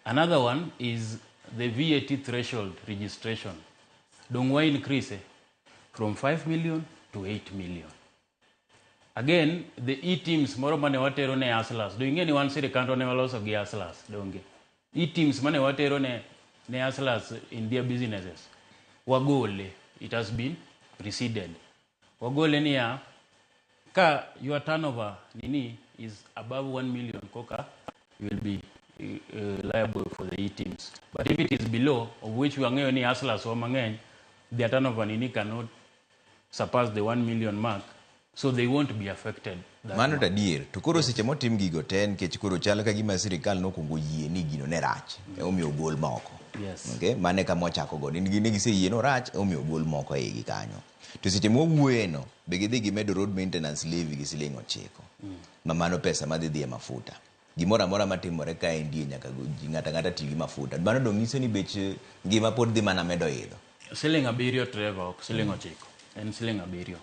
Another one is the VAT threshold registration. Dong wa increase from 5 million to 8 million. Again, the e-teams moro mane watero ne hustlers. Do ing'e ni wan sirikandwa ne waloso gi hustlers, donge? E-teams mane watero ne, ne hustlers in their businesses. Wagole. It has been preceded. Wagole niya, ka your turnover nini is above 1 million koka, you will be liable for the e-teams. But if it is below, of which wang'eyo ni hustlers wa mang'eny, their turnover nini cannot surpass the 1 million mark, so they won't be affected. That Mano much. to adier. To koro seche motim gigo te nikech koro chal ka gima sirikal nokwongo yie ni gino ne rach. Emomiyo ogol moko. Yes. Okay? Mano e kama wachako go. Ne giseyie ni orach, emomiyo ogol moko e igi kanyo. To seche mwawuoye no, be gidhi gimedo road maintenance levy gi siling 9. Ma mano pesa madhi dhi e mafuta. Gimoro amora matimore kaendi nyaka ng'ato ang'ata ti gi mafuta. Mano dong' nyiso ni bech ngima pod dhi mana medo idho. Siling 7 Trevor, ok siling 9. En siling 7.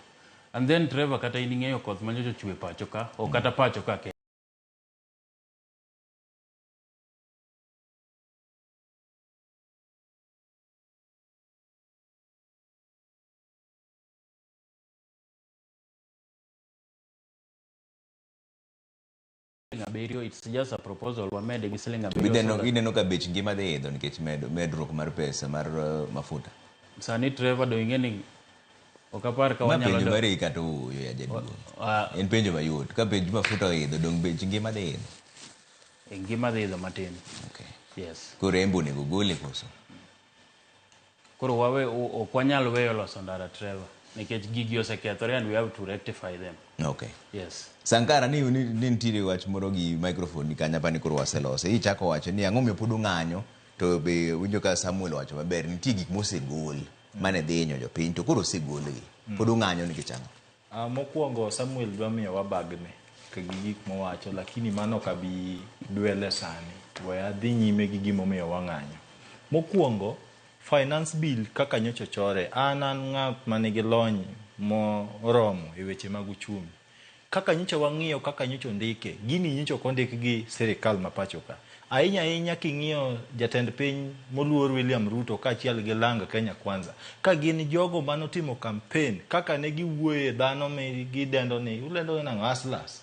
And then Trevor, kata in ing'eyo koth manyocha ochwe pacho ka, ok kata pacho ka kende. 7, it's just a proposal wamede gi siling 7. Ineno ka bech ngima dhi idho nikech medruok mar pesa mar mafuta. Sani Trevor do ing'e ni ok apar ka wanyalo penjo mari kata ooyo ya jaduong'. En penjo mayot. Ka bech mafuta oidho, dong' bech ngima dhi idho. Ngima dhi idho matin. Okay. Yes. Koro embe onego gole koso? Koro wawe ok wanyal weyo loso ndara Trevor nikech gigi osekethore and we have to rectify them. Okay. Yes. Sankara ni nitiere wach moro gi microphone ni kanya pani koro waselose. Ichako wacho ni ang'o miyo pod ung'anyo to be winjo ka Samuel owacho maber nitie gik mosegol mane dhi hinyo jopiny to koro osegolgi. Pod ung'anyo nikech ang'o? Mokwongo Samuel dwa miyowa bagne ka gi gik mowacho lakini mano ok abi dwele sani. We adhi nyime gi gimomiyo wang'anyo. Mokwongo finance bill kaka nyocha ochore, an ng'at manigi lony moromo e weche mag uchumi. Kaka nyocha wang'iyo kaka nyocha ondike, gini nyocha ok ondik gi sirikal ma pacho ka. Ahinya ahinya king'iyo jatend piny moluor William Ruto kaachiel gi Lang Kenya Kwanza, ka gin jogo manotimo campaign kaka ne giwuoye dhano gidendo ni ulendo nang'o hustlers.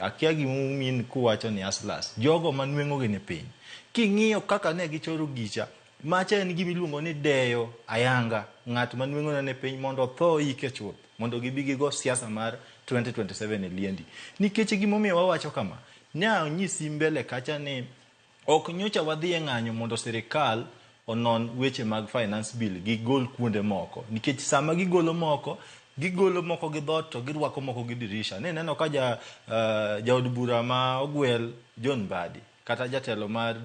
Akia gimomin kuwacho ni hustlers, jogo manweng'o gi ni piny. King'iyo kaka ne gichoro gicha, macha en gima iluongo ni deyo ayanga ng'at manweng'o ne piny mondo otho ike chuth mondo gibi gigo siasa mar 2027 e liendi. Nikech gimomiyo wawacho kama, ne anyisi mbele kacha ni ok nyocha wadhi e ng'anyo mondo sirikal onon weche mag finance bill gigol kuonde moko. Nikech sama gigolo moko gi dhoot to girwako moko gi dirisha. Ne neno ka jaod bura ma ogwel John Mbadi kata jatelo mar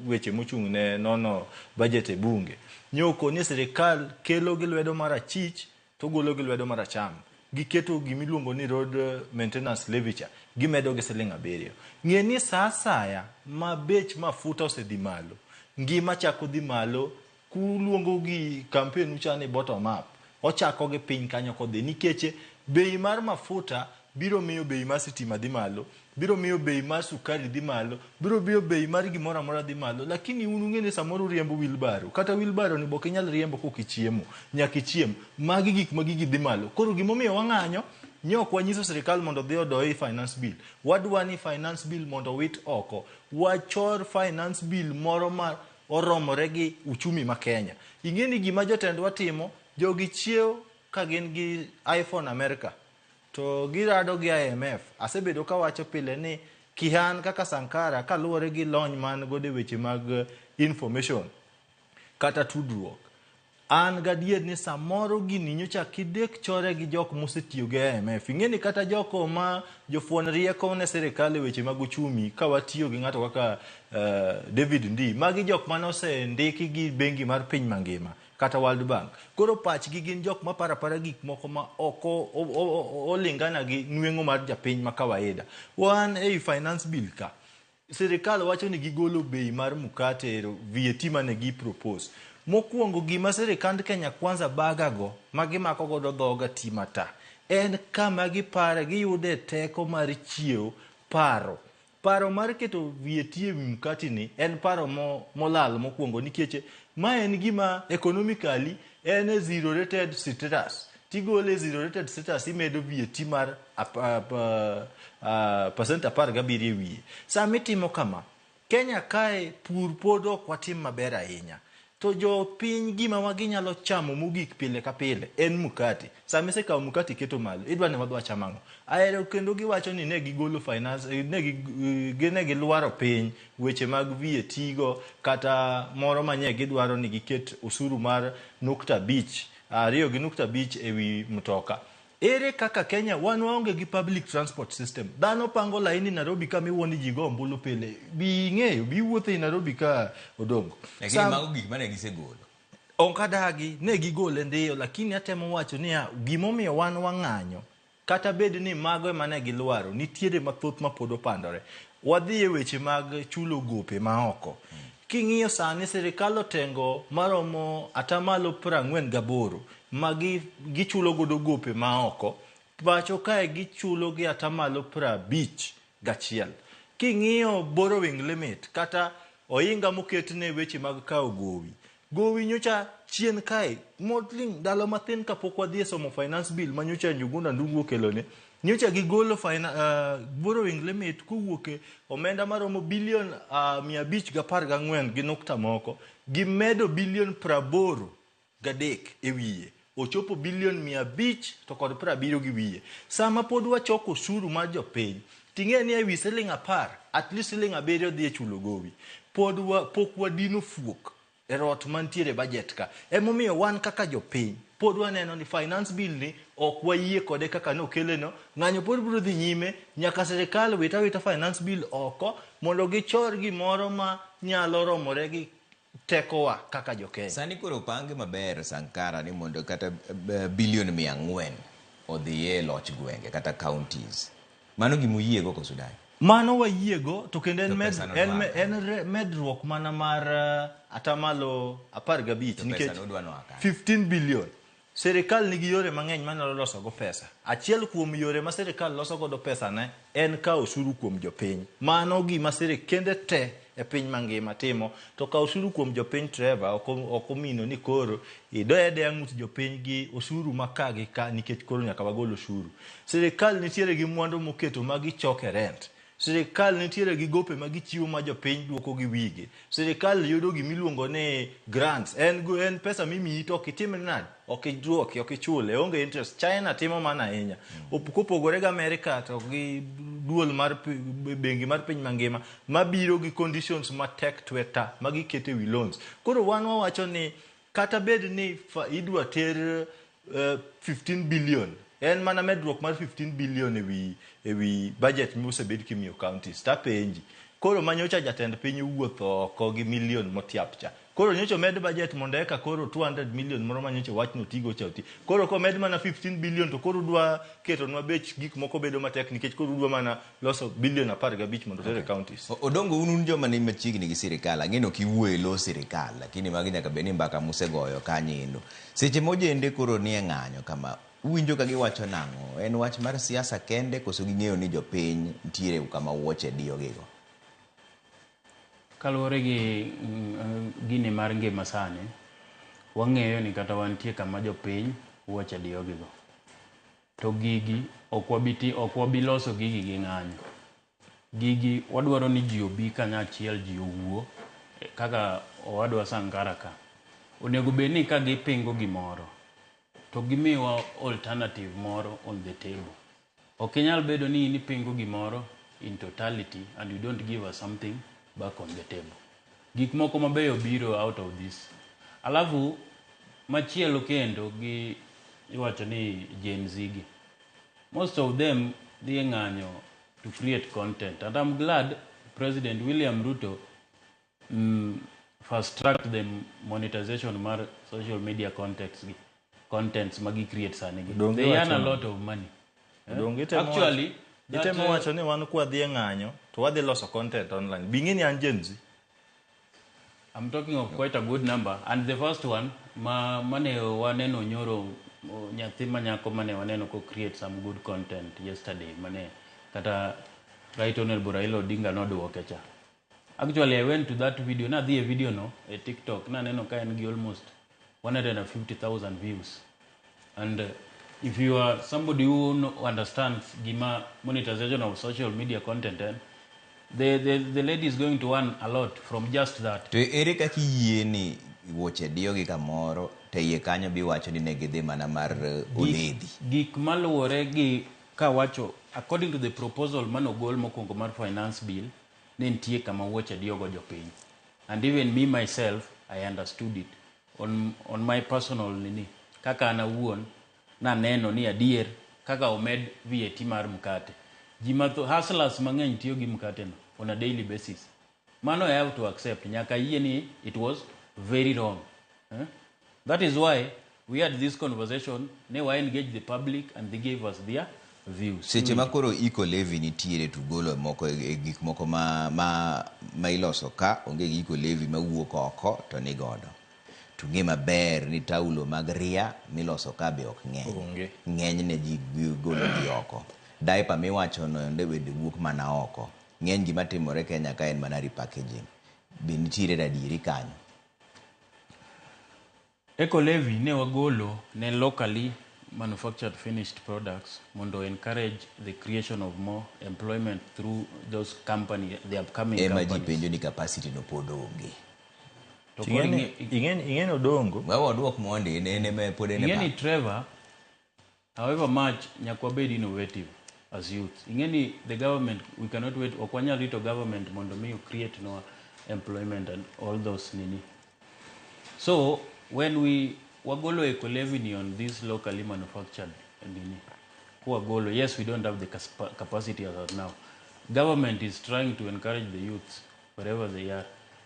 weche mochung' ne nono budget e bunge nyoko ni sirikal kelo gi lwedo mar achich to golo gi lwedo mar acham. Giketo gimiluongo ni road maintenance levy cha, gimedo gi siling 7. Ng'e ni sa asaya ma bech mafuta osedhi malo, ngima chako dhi malo, kuluongo gi campaign ucha ni bottom up, ochako gi piny kanyo kodhi nikech bei mar mafuta biro miyo bei mar sitima dhi malo, biro miyo bei mar sukari dhi malo, biro miyo bei mar gimoro amora dhi malo. Lakini un ung'e ni samoro uriembo wheelbarrow, kata wheelbarrow ni bok inyal riembo kok ichiemo, nyaka ichiem. Magi gik ma gigi dhi malo. Koro gimomiyo wang'anyo, ne ok wanyiso sirikal mondo odhi odoyi finance bill. Wadwa ni finance bill mondo owit oko. Wachor finance bill moro ma oromore gi uchumi ma Kenya. Ing'e ni gima jotendwa timo, jogi chiew ka gin gi iPhone America to girado gi IMF. Asebedo kawacho pile ni kihan kaka Sankara kaluwore gi lony man godo e weche mag information kata tudruok, an gadier ni samoro gini nyocha kidek chore gi jok mosetiyo gi IMF. Ing'e ni kata joko ma jofuon rieko ne sirikal e weche mag uchumi ka watiyo gi ng'ato kaka David Ndii, magi jok mane osendiki gi bengi mar piny mangima kata World Bank. Koro pachgi gin jok ma paro apara gik moko ma ok olingana gi nweng'o mar japiny ma kawaida. Wan ei finance bill ka, sirikal wacho ni gigolo bei mar mkate VAT mane gi propose. Mokwongo gima sirikand Kenya Kwanza bagago ma gimako godo dhoga ti mata en kama gipare giyude teko mar chiewo paro. Paro mar keto VAT e wi mkate ni en paro molal mokwongo nikech ma en gima economically en e zero rated status. Tigole e zero rated status imedo VAT mar percent 17 e wiye. Sama itimo kama, Kenya kae pur pod ok watim maber ahinya. To jopiny gima ma ginyalo chamo mogik pile ka pile en mkate. Sama isekawo mkate iketo malo, idwa ni wadhi wacham ang'o? Ahero kendo giwacho ni ne gigolo finance, ne gi ne gilwaro piny weche mag VAT go kata moro manye gidwaro ni giket osuru mar nukta abich, 2.5 e wi mtoka. Ere kaka Kenya wan waonge gi public transport system? Dhano pango laini Nairobi ka miwuo ni ji go ombulu pile. Bi ing'eyo, bi iwuotho ei Nairobi ka Odongo. Lakini mago gik mane gisegolo. Ok adagi, ne gigole ndiyo, lakini atemo wacho niya, gimomiyo wan wang'anyo, kata bed ni mago ema ne gilwaro, nitiere mathoth mapod opandore. Wadhi e weche mag chulo gope maoko. King'iyo sani sirikal otengo maromo atamalo 48 ma gichulo godo gope maoko, pacho kae gichulo gi atamalo 51. King'iyo borrowing limit kata ohinga moket ne weche mag kawo gowi, gowi nyocha chien kae, motling ndalo mathin kapok wadhi e somo finance bill ma nyocha Njuguna Ndung'u okelone, nyocha gigolo borrowing limit kowuok e omenda maromo bilion 514 gi nukta moko, gimedo bilion 83 e wiye, ochopo bilion 570 gi wiye. Sama pod wachoko osuru mar jopiny, ting'e ni ewi siling 10, at least siling 7 dhi e chulo gowi. Pod pok wadino fuok e rot mantiere e budget ka. Emomiyo wan kaka jopiny, pod waneno ni finance bill ni ok wayie kode kaka nokele no, ng'anyo pod biro dhi nyime nyaka sirikal wit awita finance bill oko mondo gichor gimoro ma nyalo romore gi tekowa kaka jo-Kenya. Sani koro opange maber Sankara ni mondo kata bilion 400 odhiye e loch gwenge kata counties. Mano gima uyiego koso udagi? Mano wayiego to kendo en To med, pesano en, dwa me, en medruok mana mar atamalo 15 To nikech pesano udwa noa kanye? 15 billion. Sirikal nigi yore mang'eny manyalo loso go pesa. Achiel kuom yore ma sirikal loso godo pesa ne en kawo osuru kuom jopiny. Mano gima sirikende te e piny mangima timo. To kawo osuru kuom jopiny Trevor ok omino ni koro idoye adoya ng'ut jopiny gi osuru ma ka gi ka nikech koro nyaka wagol osuru. Sirikal nitiere gi mwandu moketo ma gichoke rent. Sirikal nitiere gi gope ma gichiwo ma jopiny duoko gi wigi. Sirikal yudo gima iluongo ni grants. En, en pesa mimiyi to ok itim nade? Ok iduoki, ok ichule, onge interest. China timo mano ahinya. Kopogore gi Amerika to gi duol mar bengi mar piny mangima mabiro gi conditions matek tweta ma giketo e wi loans. Koro wan wawacho ni kata bed ni idwa ter 15 billion, en mana medruok mar 15 billion e wi budget mosebed kimiyo counties. Tapenji, koro manyocha jatend piny owuotho oko gi million motiap cha. Koro nyocha omed budget mondo eka koro 200 million moro manyocha wachno otigo cha oti. Koro komed mana 15 billion to koro udwa ketonwa bech gik moko bedo matek nikech koro udwa mana loso billion 15 mondo oter e counties. Odongo un un joma ni machiegni gi sirikal, ang'e ni ok iwuo e lo sirikal, lakini magi nyaka bed ni mbaka musegoyo kanyo endo. Seche mojende koro nie ng'anyo kama, uwinjo ka giwacho nang'o? En wach mar siasa kende koso ging'eyo ni jopiny nitiere kama wuoche diyogigo? Kaluwore gi gini mar ngima sani, wang'eyo ni kata wantie kama jopiny wuoche diyogigo. To gigi ok wabi loso gigi gi ng'anyo. Gigi wadwaro ni ji obi kanyachiel, ji owuo kaka owadwa Sankara ka. Onego bed ni ka gipingo gimoro to gimiwa alternative moro on the table. Ok inyal bedo ni in ipingo gimoro in totality and you don't give us something back on the table. Gik moko mabeyo biro out of this. Alafu machielo kendo gi iwacho ni Gen Z gi. Most of them dhi e ng'anyo to create content. And I'm glad President William Ruto fast tracked the monetization mar social media contents gi. Contents ma gi create sani gi. Donge They earn a wacho lot of money. Donge itemo Actually, wacho, itemo wacho ni wan kwadhi e ng'anyo to wadhi loso content online. Bi ing'e ni an Gen Z. I'm talking of quite a good number. And the first one, ma mane waneno nyoro nyathi manyako mane waneno ko create some good content yesterday mane kata Right Honorable Raila Odinga noduoke cha. Actually, I went to that video, nadhi e video no e TikTok, naneno ka en gi almost 150,000 views. And If you are somebody who understands gima monetization of social media content, the lady is going to earn a lot from just that. To ere kaka iyie ni wuoche diyogi kamoro to iye kanyo biwacho ni ne gidhi mana mar oledhi? Gik maluwore gi kawacho, according to the proposal manogol mokwongo mar finance bill, ne nitie kama wuoche diyogo jopiny. And even me myself, I understood it. On my personal nini, kaka an awuon, naneno ni adier kaka omed VAT mar mkate. Ji matho, hustlers mang'eny tiyo gi mkate no on a daily basis. Mano I have to accept. Nyaka yie ni it was very wrong. Eh? That is why we had this conversation, ne wa engage the public and they gave us their views. Seche ma koro eco levy nitiere to golo moko e gik moko ma iloso ka onge gi eco levy mawuok oko to ni godo. To ng'e maber ni taulo mag ria miloso ka be ok ng'eny. Onge. Ng'enyne ji golo gi oko. Diaper miwacho no bende wuok mana oko. Ng'eny gima timore Kenya ka en mana repackaging. Be nitiere radieri kanyo? Eco levy ne wagolo ne locally manufactured finished products mondo encourage the creation of more employment through those company, the upcoming Ema ji companies. penjo ni capacity no pod onge. To koro Ing'eni Odongo. Wewe waduok mondi en ema pod en e Ing'eni pap. Trevor, however much nyaka wabed innovative as youth. Ing'eni the government, we cannot wait, ok wanyal rito government mondo mi create no employment and all those nini. So when we wagolo eco levy on this locally manufactured nini, kuwagolo, yes, we don't have the capacity as of now. Government is trying to encourage the youths wherever they are.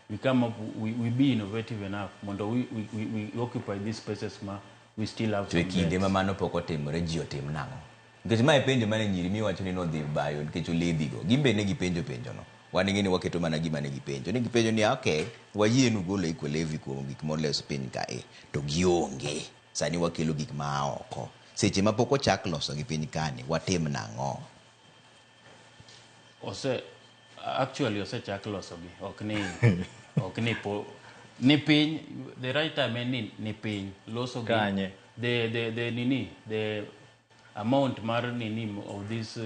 We come up, we be innovative enough mondo we occupy these spaces ma we still have To e some kinde beds. ma mano pok otimore ji otim nang'o? Nikech mae penjo mane nyiri miwacho ni nodhi bayo nikech oledhi go. Gin be ne gipenjo penjo no. Wan ing'e ni waketo mana gima ne gipenjo. Ne gipenjo ni okay, wayienu golo eco levy kuom gik molos piny kae to gionge. Sani wakelo gik ma oko. Seche ma pok ochak loso gi piny kani, watim nang'o? Ose actually osechak losogi, ok ni po ni piny the right time en ni piny loso gi Kanye? The nini, the amount mar nini of this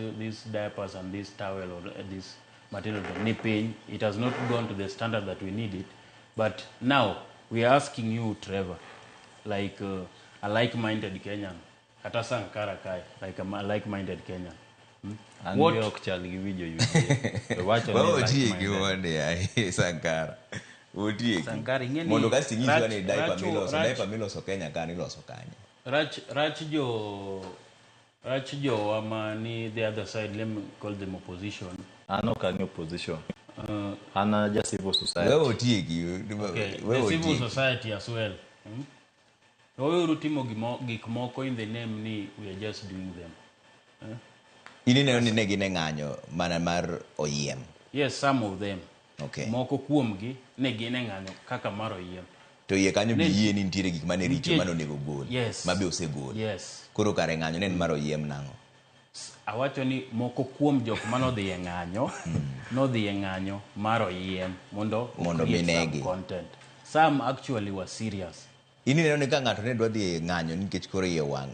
diapers and this towel or this material ni piny. It has not gone to the standard that we need it, but now we are asking you, Trevor, like a like-minded Kenyan, kata Sankara kai, like a like-minded Kenyan. An What be ok chal gi wi jo UDA. To wacho ni Waotieki like-minded. mondi ai Sankara. Otieki. Sankara, ing'e ni Mondo kasto inyiswa ni diaper miloso, rach diaper miloso Kenya ka niloso kanye? Rach jowa ma ni the other side, let me call them opposition. An ok ang'e opposition. An a ja civil society. Wewe otieki. Okay, Wewe the civil otieki. society as well. Waweuru timo gik moko in the name ni we are just doing them. Eh? In ineno ni ne gin e ng'anyo mana mar oyiem. Yes, some of them. Okay. Moko kuomgi ne gin e ng'anyo kaka mar oyiem. To iye kanyo bi yie ni nitiere gik mane richo mane onego gol. Yes. Ma be osegol. Yes. Koro kare ng'anyo ne en mar oyiem nang'o? Awacho ni moko kuom jok manodhi e ng'anyo, nodhi e ng'anyo mar oyiem mondo Mondo create some minegi. content. Some actually were serious. In ineno ni ka ng'ato ne dwa dhi e ng'anyo nikech koro iye wang',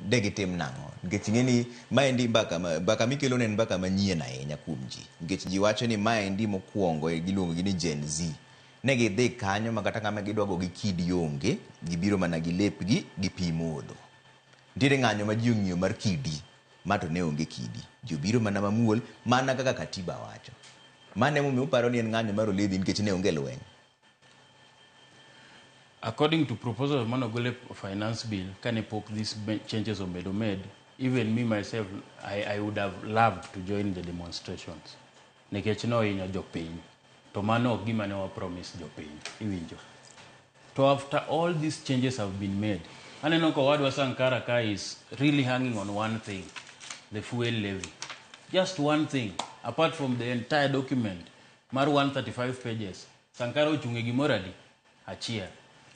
de gitim nang'o? Nikech ing'e ni maendi mbaka mikelo ne en mbaka manyien ahinya kuom ji. Nikech ji wacho ni maendi mokwongo giluongo gi ni Gen Z. Ne gidhi kanyo ma kata kama gidwa go gi kidi onge, gibiro mana gi lepgi gi pi modho. Nitiere ng'anyo ma ji ong'iyo mar kidi, ma to ne onge kidi. Ji obiro mana mamuol, mana kaka katiba wacho. Mano emomiyo uparo ni en ng'anyo mar oledhi nikech ne onge lweny. According to proposal manogol e finance bill, kane pok these changes obedo made, even me myself, I would have loved to join the demonstrations. Nikech nohinyo jopiny. To mano ok gima ne wa promise jopiny. Iwinjo. To after all these changes have been made, aneno ka owadwa Sankara ka is really hanging on one thing, the fuel levy. Just one thing, apart from the entire document, mar 135 pages, Sankara ochung' e gimoro adi? Achiel.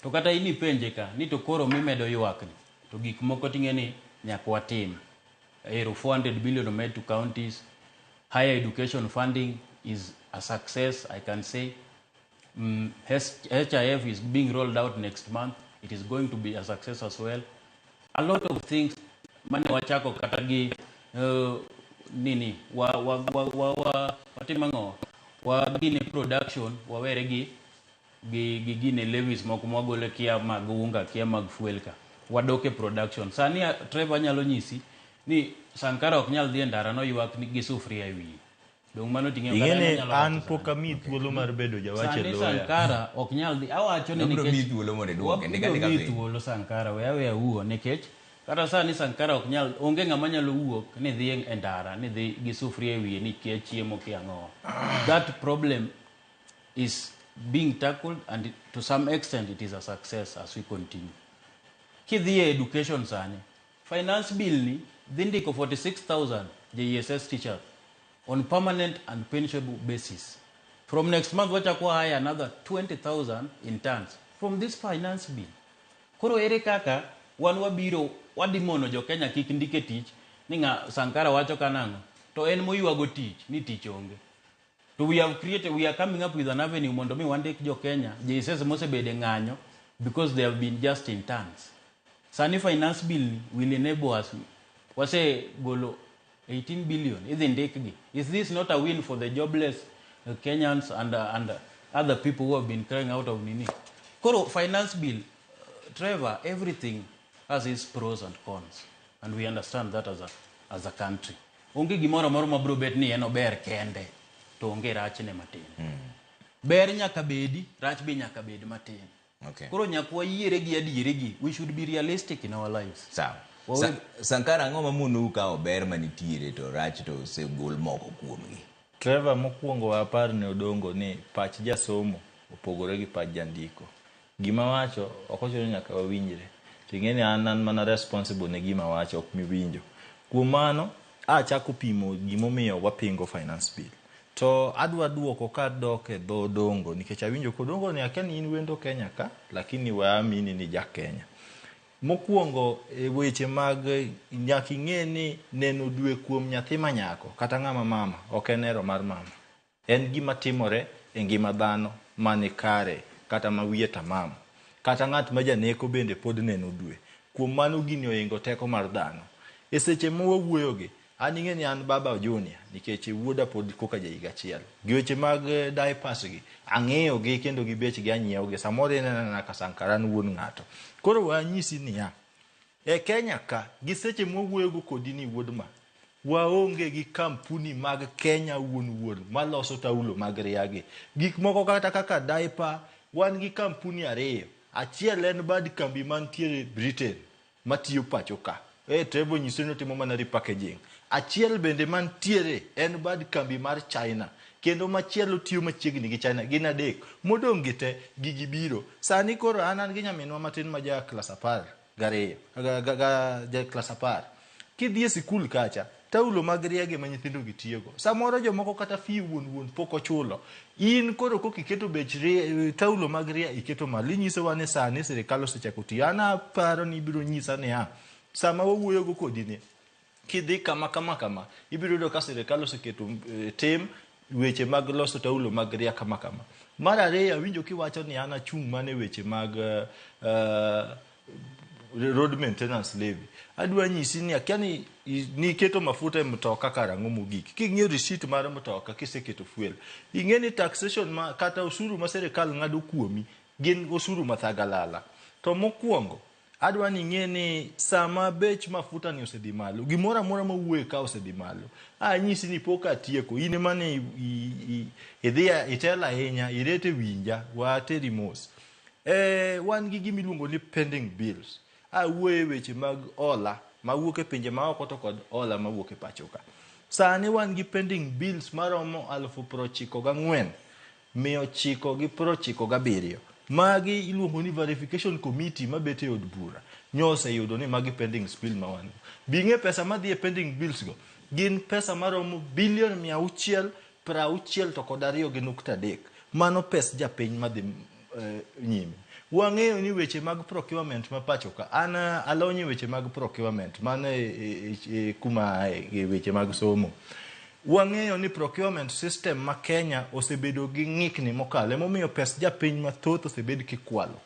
To kata in ipenje ka, ni to koro mimedo ywak ni, to gik moko ting'e ni nyaka watim. Ero 400 billion made to counties, higher education funding is a success, I can say. HIF is being rolled out next month. It is going to be a success as well. A lot of things, mane wachako kata gi nini wa wa wa wa, wa watimo ang'o wa gine production wawere gi gine levies moko mwagolo kia mag unga kia mag fuel ka wadok e production sani Trevor nyalo nyisi ni Sankara ok nyal dhi e ndara noywak gi sufuria e wiye dong mano ting'eyo kata Ing'e en ni onyalo an wacho pok amiyi thuolo mar bedo jawach e sani loya. Sankara ok nyal dhi awacho ni Wabiro nikech miyi thuolo mondo idwoke, ndik wabiro andika miyi piny. thuolo Sankara we aweya wuo nikech kata sani Sankara ok nyal onge ng'ama nyalo wuok ni dhi e ndara ni dhi gi sufuria e wiye ni kia chiemo kia ang'owa that problem is being tackled and to some extent it is a success as we continue kidhi e education sani finance bill ni dhi ndiko 46000 JSS teachers on permanent and pensionable basis from next month wachako hire another 20000 interns from this finance bill koro ere kaka wan wabiro wadhi mono jo Kenya kik ndike tich ni ng'a Sankara wacho kanang'o to en moywago tich ni tich onge to we have created we are coming up with an avenue mondo mi wandik jo Kenya JSS mosebedo e ng'anyo because they have been just interns sani finance bill ni will enable us wase golo 18 billion idhi ndikgi is this not a win for the jobless Kenyans and other people who have been crying out of nini koro finance bill Trevor everything has its pros and cons and we understand that as a country onge gimoro amora mabiro bet ni en ober kende to onge rachne matin ber nyaka bedi rach be nyaka bed matin Okay. koro nyaka wayiere gi adieri gi we should be realistic in our lives Sawa. Wawe- Sankara ang'o mamonou kawo ber manitiere to rach to osegol moko kuomgi? Trevor, mokwongo wapar ne Odongo ni pach jasomo opogore gi pach jandiko. Gima wacho ok ochuno ni nyaka wawinjre. To ing'e ni an mana responsible ne gima wacho ok miwinjo. Kuom mano, achako pimo gimomiyo wapingo finance bill. To adwa duoko kadok e dho Odongo nikech awinjo kodongo ni akia ni in wendo Kenya ka, lakini waamini ni ja Kenya. Mokwongo e weche mag nyaka ing'e ni neno dwe kuom nyathi manyako kata ng'ama mama ok en hero mar mama. En gima timore e ngima dhano mani kare kata ma wiye tamam. Kata ng'at ma janeko bende pod neno dwe. Kuom mano gini ohingo teko mar dhano. E seche ma wawuoyogi, an ing'e ni an baba junior nikech wuoda pod koka ja higa achiel. Gi weche mag diapers gi, ang'eyo gi kendo gi bechgi anyiewo gi. Samoro inena anena ka Sankara an wuon ng'ato. Koro wanyisi niya, e Kenya ka gi seche mwawuoyogo kodi ni wuod ma, waonge gi kampuni mag Kenya wuon wuon maloso taulo mag riagi. Gik moko kata kaka diaper, wan gi kampuni ariyo. Achiel en bad kambi mantiere Britain matiyo pacho ka. E Trevor nyiso ni otimo mana repackaging. Achiel bende mantiere en bad kambi mar China. Kendo machielo tiyo machiegni gi China. Gin adek. Modong' gi te gigi biro. Sani koro an gi nyaminwa matin ma ja klas 12. Ga, ja klas 10. Kidhi e sikul kacha, taulo mag riagi ma nyithindo gi tiyogo. Samoro jomoko kata fee wuon wuon pok ochulo. In koro koka iketo bech taulo mag ria iketo malo. Inyisowa ni sani sirikal osechako tiyo. An aparo ni ibiro nyisa niya, sama wawuoyogo kodi ni, kidhi kama kama kama, ibiro yudo ka sirikal oseketo tim weche mag loso taulo mag ria kama kama. Mar ariyo awinjo kiwacho ni an achung' mana e weche mag road maintenance levy. Adwa nyisi ni akia ni niketo mafuta e mtoka karang'o mogik. King'iyo receipt mar mtoka kiseketo fuel, ing'e ni taxation ma kata osuru ma sirikal ng'ado kuomi gin osuru mathagalala. To mokwongo, adwa ni ing'e ni sama bech mafuta ni osedhi malo, gimoro amora mawuoye ka osedhi malo. Anyisi ni pok atieko, in ema ne idhi itelo ahinya, irete winja, wateri mos. Wan gi gima iluongo ni pending bills. Awuoyo e weche mag hola mawuok e pinje maoko to kod hola mawuok e pacho ka. Sani wan gi pending bills maromo 94,997. Magi iluongo ni verification committee mabet e od bura. Nyoseyudo ni magi pending bill ma wan go. Bing'e pesa madhi e pending bills go gin pesa maromo bilion 662.3. Mano pes japiny madhi nyime. Wang'eyo ni weche mag procurement ma pacho ka, an alony e weche mag procurement, mano e kuma ae e weche mag somo. Wang'eyo ni procurement system ma Kenya osebedo gi ng'ikni mokalo, emomiyo pes japiny mathoth osebed kikwalo.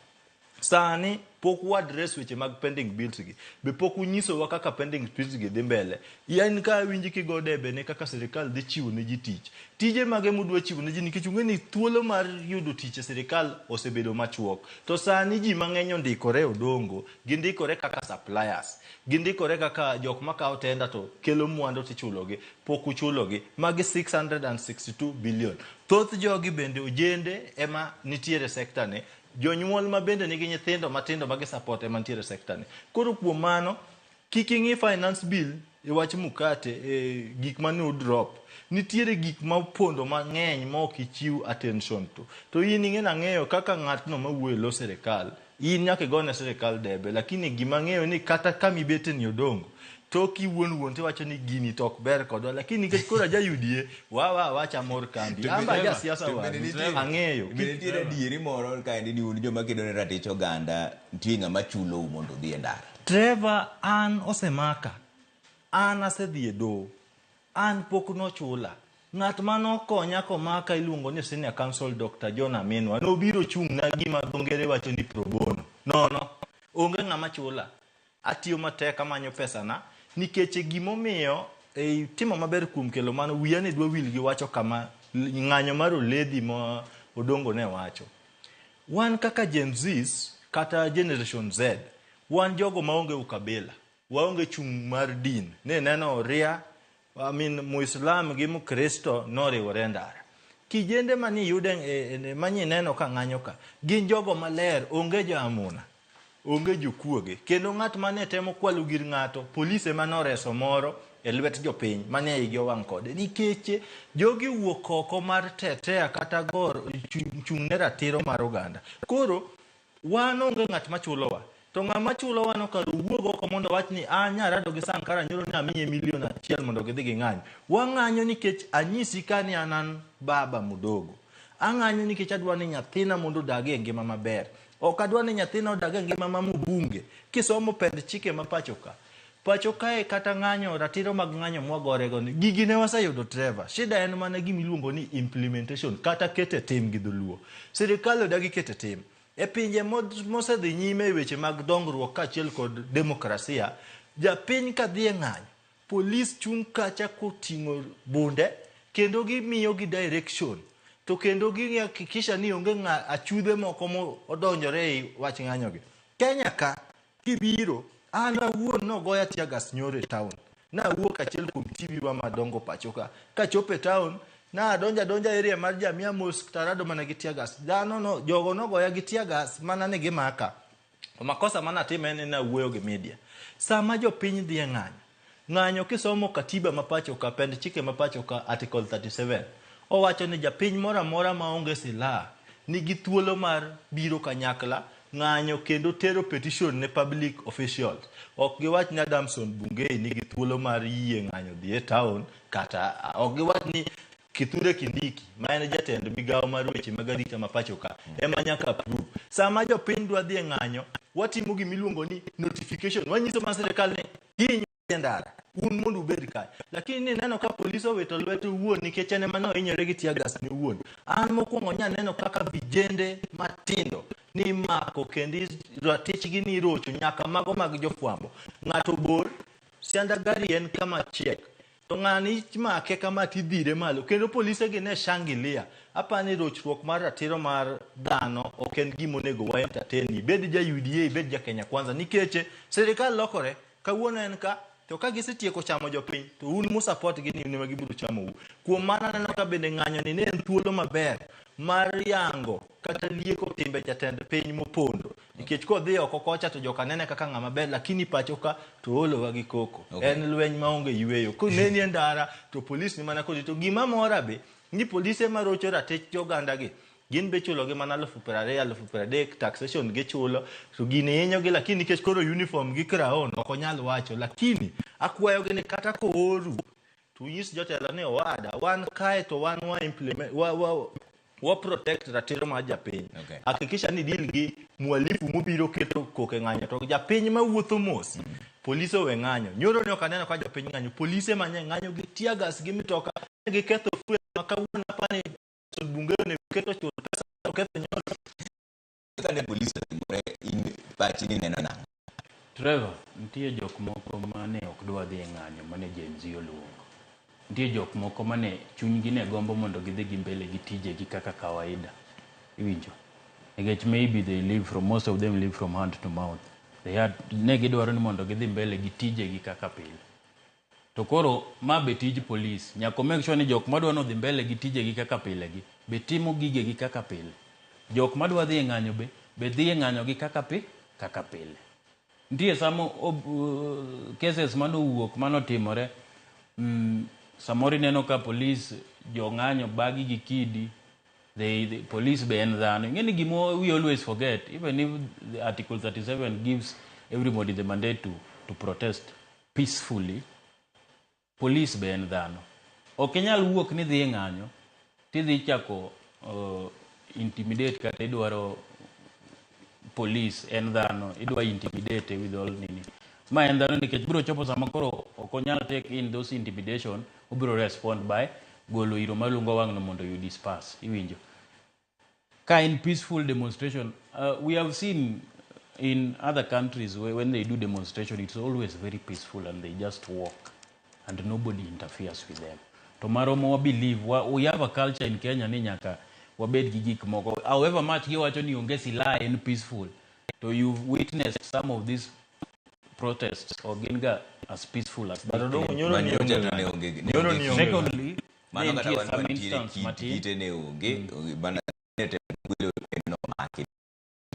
Sani pok wa address weche mag pending bills gi. Be pok unyisowa kaka pending bills gi dhi mbele. Yan ka awinji kigo debe ne kaka sirikal dhi chiwo ne ji tich. Tije mage mudwa chiwo ne ji nikech ung'e ni thuolo mar yudo tich e sirikal osebedo machuok. To sani ji mang'eny ondikore Odongo, gindikore kaka suppliers. Gindikore kaka jok makawo tender to kelo mwandu tichulogi. Pok uchulogi. Magi 662 billion. Thoth jogi bende ojende ema nitiere sector ni. Jonyuol ma bende nigi nyithindo matindo ma gi support ema nitiere e sector ni. Koro kuom mano, kik ing'i finance bill e wach mukate e gik mane u drop. Nitiere gik ma opondo mang'eny ma ok ichiw attention to. To in ing'e nang'eyo kaka ng'atno mawuoyo e lo sirikal, in nyaka igone sirikal debe, lakini gima ang'eyo ni kata kama ibete ni Odongo, toki wuon wuon tiwacho ni gini to ok ber kodwa lakini nikech koro aja UDA wawa awacha mor kambi amba aja siasa wadu ang'eyo Bende nitiere adieri moro kaendi ni un joma kedo ne ratich oganda nitie ng'ama chulou mondo udhi e ndara. Trevor an osemaka an asedhi e doho an pok nochula ng'at manokonya komaka iluongo ni senior counsel Dr. John Aminwa nobiro chung' na gima dho ngere wacho ni pro bono nono onge ng'ama chula Atiyo matek amanyo pesana nikech gimomiyo e timo maber kuom kelo mano wiya ne dwa wil gi wacho kama ng'anyo mar oledhi ma Odongo ne wacho. Wan kaka Gen Zs kata Generation Z wan jogo maonge ukabila, waonge chung' mar din. Ne neno Oria, I mean, Muislam gi Mkristo noriwore e ndara. Kijende mani yude mani neno ka ng'anyo ka gin jogo maler, onge jo amuna. Onge jokuoge. Kendo ng'at mane temo kwalo gir ng'ato, polis ema noreso moro e lwet jopiny mane igi owang' kode. Nikech jogi wuok oko mar tetea kata gor chung' ne ratiro mar oganda. Koro wan onge ng'at machulowa. To ng'ama chulowa no kar owuog oko mondo owach ni an nyarado gi Sankara nyoro ne amiye milion achiel mondo gidhi ging'any. Wang'anyo nikech anyisi ka ni an an baba mudogo. Ang'anyo nikech adwa ni nyathina mondo odag e ngima maber. Ok adwa ni nyathina odag e ngima ma mubunge. Kisomo pend chike ma pacho ka. Pacho kae kata ng'anyo, ratiro mag ng'anyo mwagorego ni, gigi ne waseyudo Trevor. Shida en mana gima iluongo ni implementation kata keto e tim gi dholuo. Sirikal odagi keto e tim. E pinje mosedhi nyime e weche mag dongruok kaachiel kod demokrasia, japiny ka dhi e ng'anyo, Polis chung' kacha koting'o bunde kendo gimiyo gi direction to kendo gihakikisha ni onge ng'a achudhe moko modonjore ei wach ng'anyo gi. Kenya ka kibiro an awuon nogoya tear gas nyoro e town. Nawuok achiel kuom TV wa madongo pacho ka. Kachopo e town nadonjo adonja area mar Jamia Mosque tarado mana gi tear gas. Dhano no jogo nogoya gi tear gas mana ni gimaka. To makosa mane atimo en ni nawuoyo gi media. Sama jopiny dhi e ng'anyo, ng'anyo kisomo katiba ma pacho ka, pend chike ma pacho ka, article 37, owacho ni japiny moro amora maonge silaha nigi thuolo mar biro kanyakla, ng'anyo kendo tero petition ne public officials. Ok giwach ni Adamson Bungei nigi thuolo mar yie ng'anyo dhi e town kata ok giwach ni Kithure Kindiki ma en jatend migawo mar weche mag arita ma pacho ka ema nyaka approve. Sama jopiny dwa dhi e ng'anyo, watimo gima iluongo ni notification. Wanyiso mana sirikal ni kiny wadhi e ndara, un mondo ubed kae. Lakini nineno ka polis owito lwete owuon nikech en ema nohinyore gi tear gas ne owuon. An mokwongo nyaneno kaka vijende matindo nimako kendo ratichgi nirocho nyaka mago mag jofwambo. Ng'ato bor, sianda gari en kama chiek. To ng'ani imake kama tidhire malo kendo polise gi ne shangilia. Apani rochruok mar ratiro mar dhano ok en gima onego wa entertain. Ibed ja UDA, ibed ja Kenya Kwanza nikech sirikal lokore. Kawuono en ka to ka gisetieko chamo jopiny to un mu support gi ni un ema gibiro chamou. Kuom mano aneno ka bende ng'anyo ni ne en thuolo maber mar yango kata lieko timbe jatend piny mopondo. Nikech kodhi oko kocha to joka nene kaka ng'ama ber lakini pacho ka to olowa gi koko. Okay. En lweny maonge yueyo. Koneni e ndara to polis ni mana kodi. To gima mora be ni polise ma rocho ratich joganda gi gin be ichulo gi mana 20,000, 30,000, taxation gichulo to gini hinyo gi lakini nikech koro uniform gi crown ok onyal wacho lakini akwayo gi ni kata kooru to unyis jotelo ni owada wan kae to wan wa implement wa protect ratiro mar japiny. Okay. Hakikisha ni deal gi mwalifu mobiro keto koke ng'anyo to japiny mawuotho mos polise owe ng'anyo. Nyoro ne ok aneno ka jopiny ng'anyo, polise manye ng'anyo gi tear gas gi mitoka giketho fuel ma kawuono apani bunge onego keto chul pesa oketho nyoro. Kane polise otimore in Pachi ni neno nang'o? Trevor, nitie jok moko mane ok dwa dhi e ng'anyo mane Gen Z oluongo. Nitie jok moko mane chunygi ne gombo mondo gidhi gi mbele gi tijegi kaka kawaida. Iwinjo? Nikech maybe they live from, most of them live from hand to mouth. They had, ne gidwaro ni mondo gidhi mbele gi tijegi kaka pile. To koro ma be tij police. Nyaka make sure ni jok madwa nodhi mbele gi tijegi kaka pile gi be timo gigegi kaka pile. Jok madwa dhi e ng'anyo be dhi e ng'anyo gi kaka pile. Nitie samo cases manowuok manotimore samoro ineno ka police jong'anyo bagi gi kidi the police be en dhano. Ing'e ni gima we always forget, even if the Article 37 gives everybody the mandate to protest peacefully, police be en dhano. Ok inyal wuok ni dhi e ng'anyo tidhi chako intimidate kata idwaro police en dhano, idwa intimidate with all nini. Ma en dhano nikech biro chopo sama koro ok onyal take in those intimidation, obiro respond by golo iro malungo wang' no mondo you disperse. Iwinjo? Ka in peaceful demonstration, we have seen in other countries where when they do demonstration, it's always very peaceful and they just walk and nobody interferes with them. To maromo wa believe, we have a culture in Kenya ni nyaka wabed gi gik moko. However much giwacho ni onge silaha en peaceful, to you've witnessed some of these protests or gin ga as peaceful as they But Odongo, claim. nyoro ni Manyocha onge to ne ng'anyo. onge ne Nyoro onge ni onge ng'anyo. Secondly, Mano ne kata nitie wan some wantiere instance matin. kite ne onge, mana ne temo gwelo nomaki.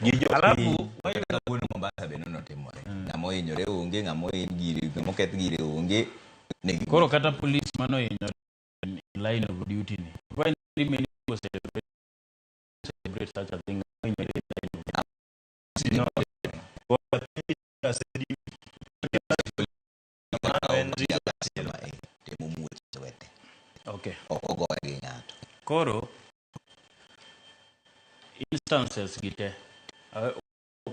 Gi jopiny. Alafu, Kata kawuono Mombasa be notimore. Ng'ama ohinyore onge, ng'ama ohiny gire, ng'ama oketh gire onge. Ne giwuok. Koro kata police mano ohinyore in line of duty ni. Find very many people celebrate such a thing. Ohinyore in line of duty. No. Temo muoch lwete. Okay. Ok ogoye gi ng'ato. Koro instances gi te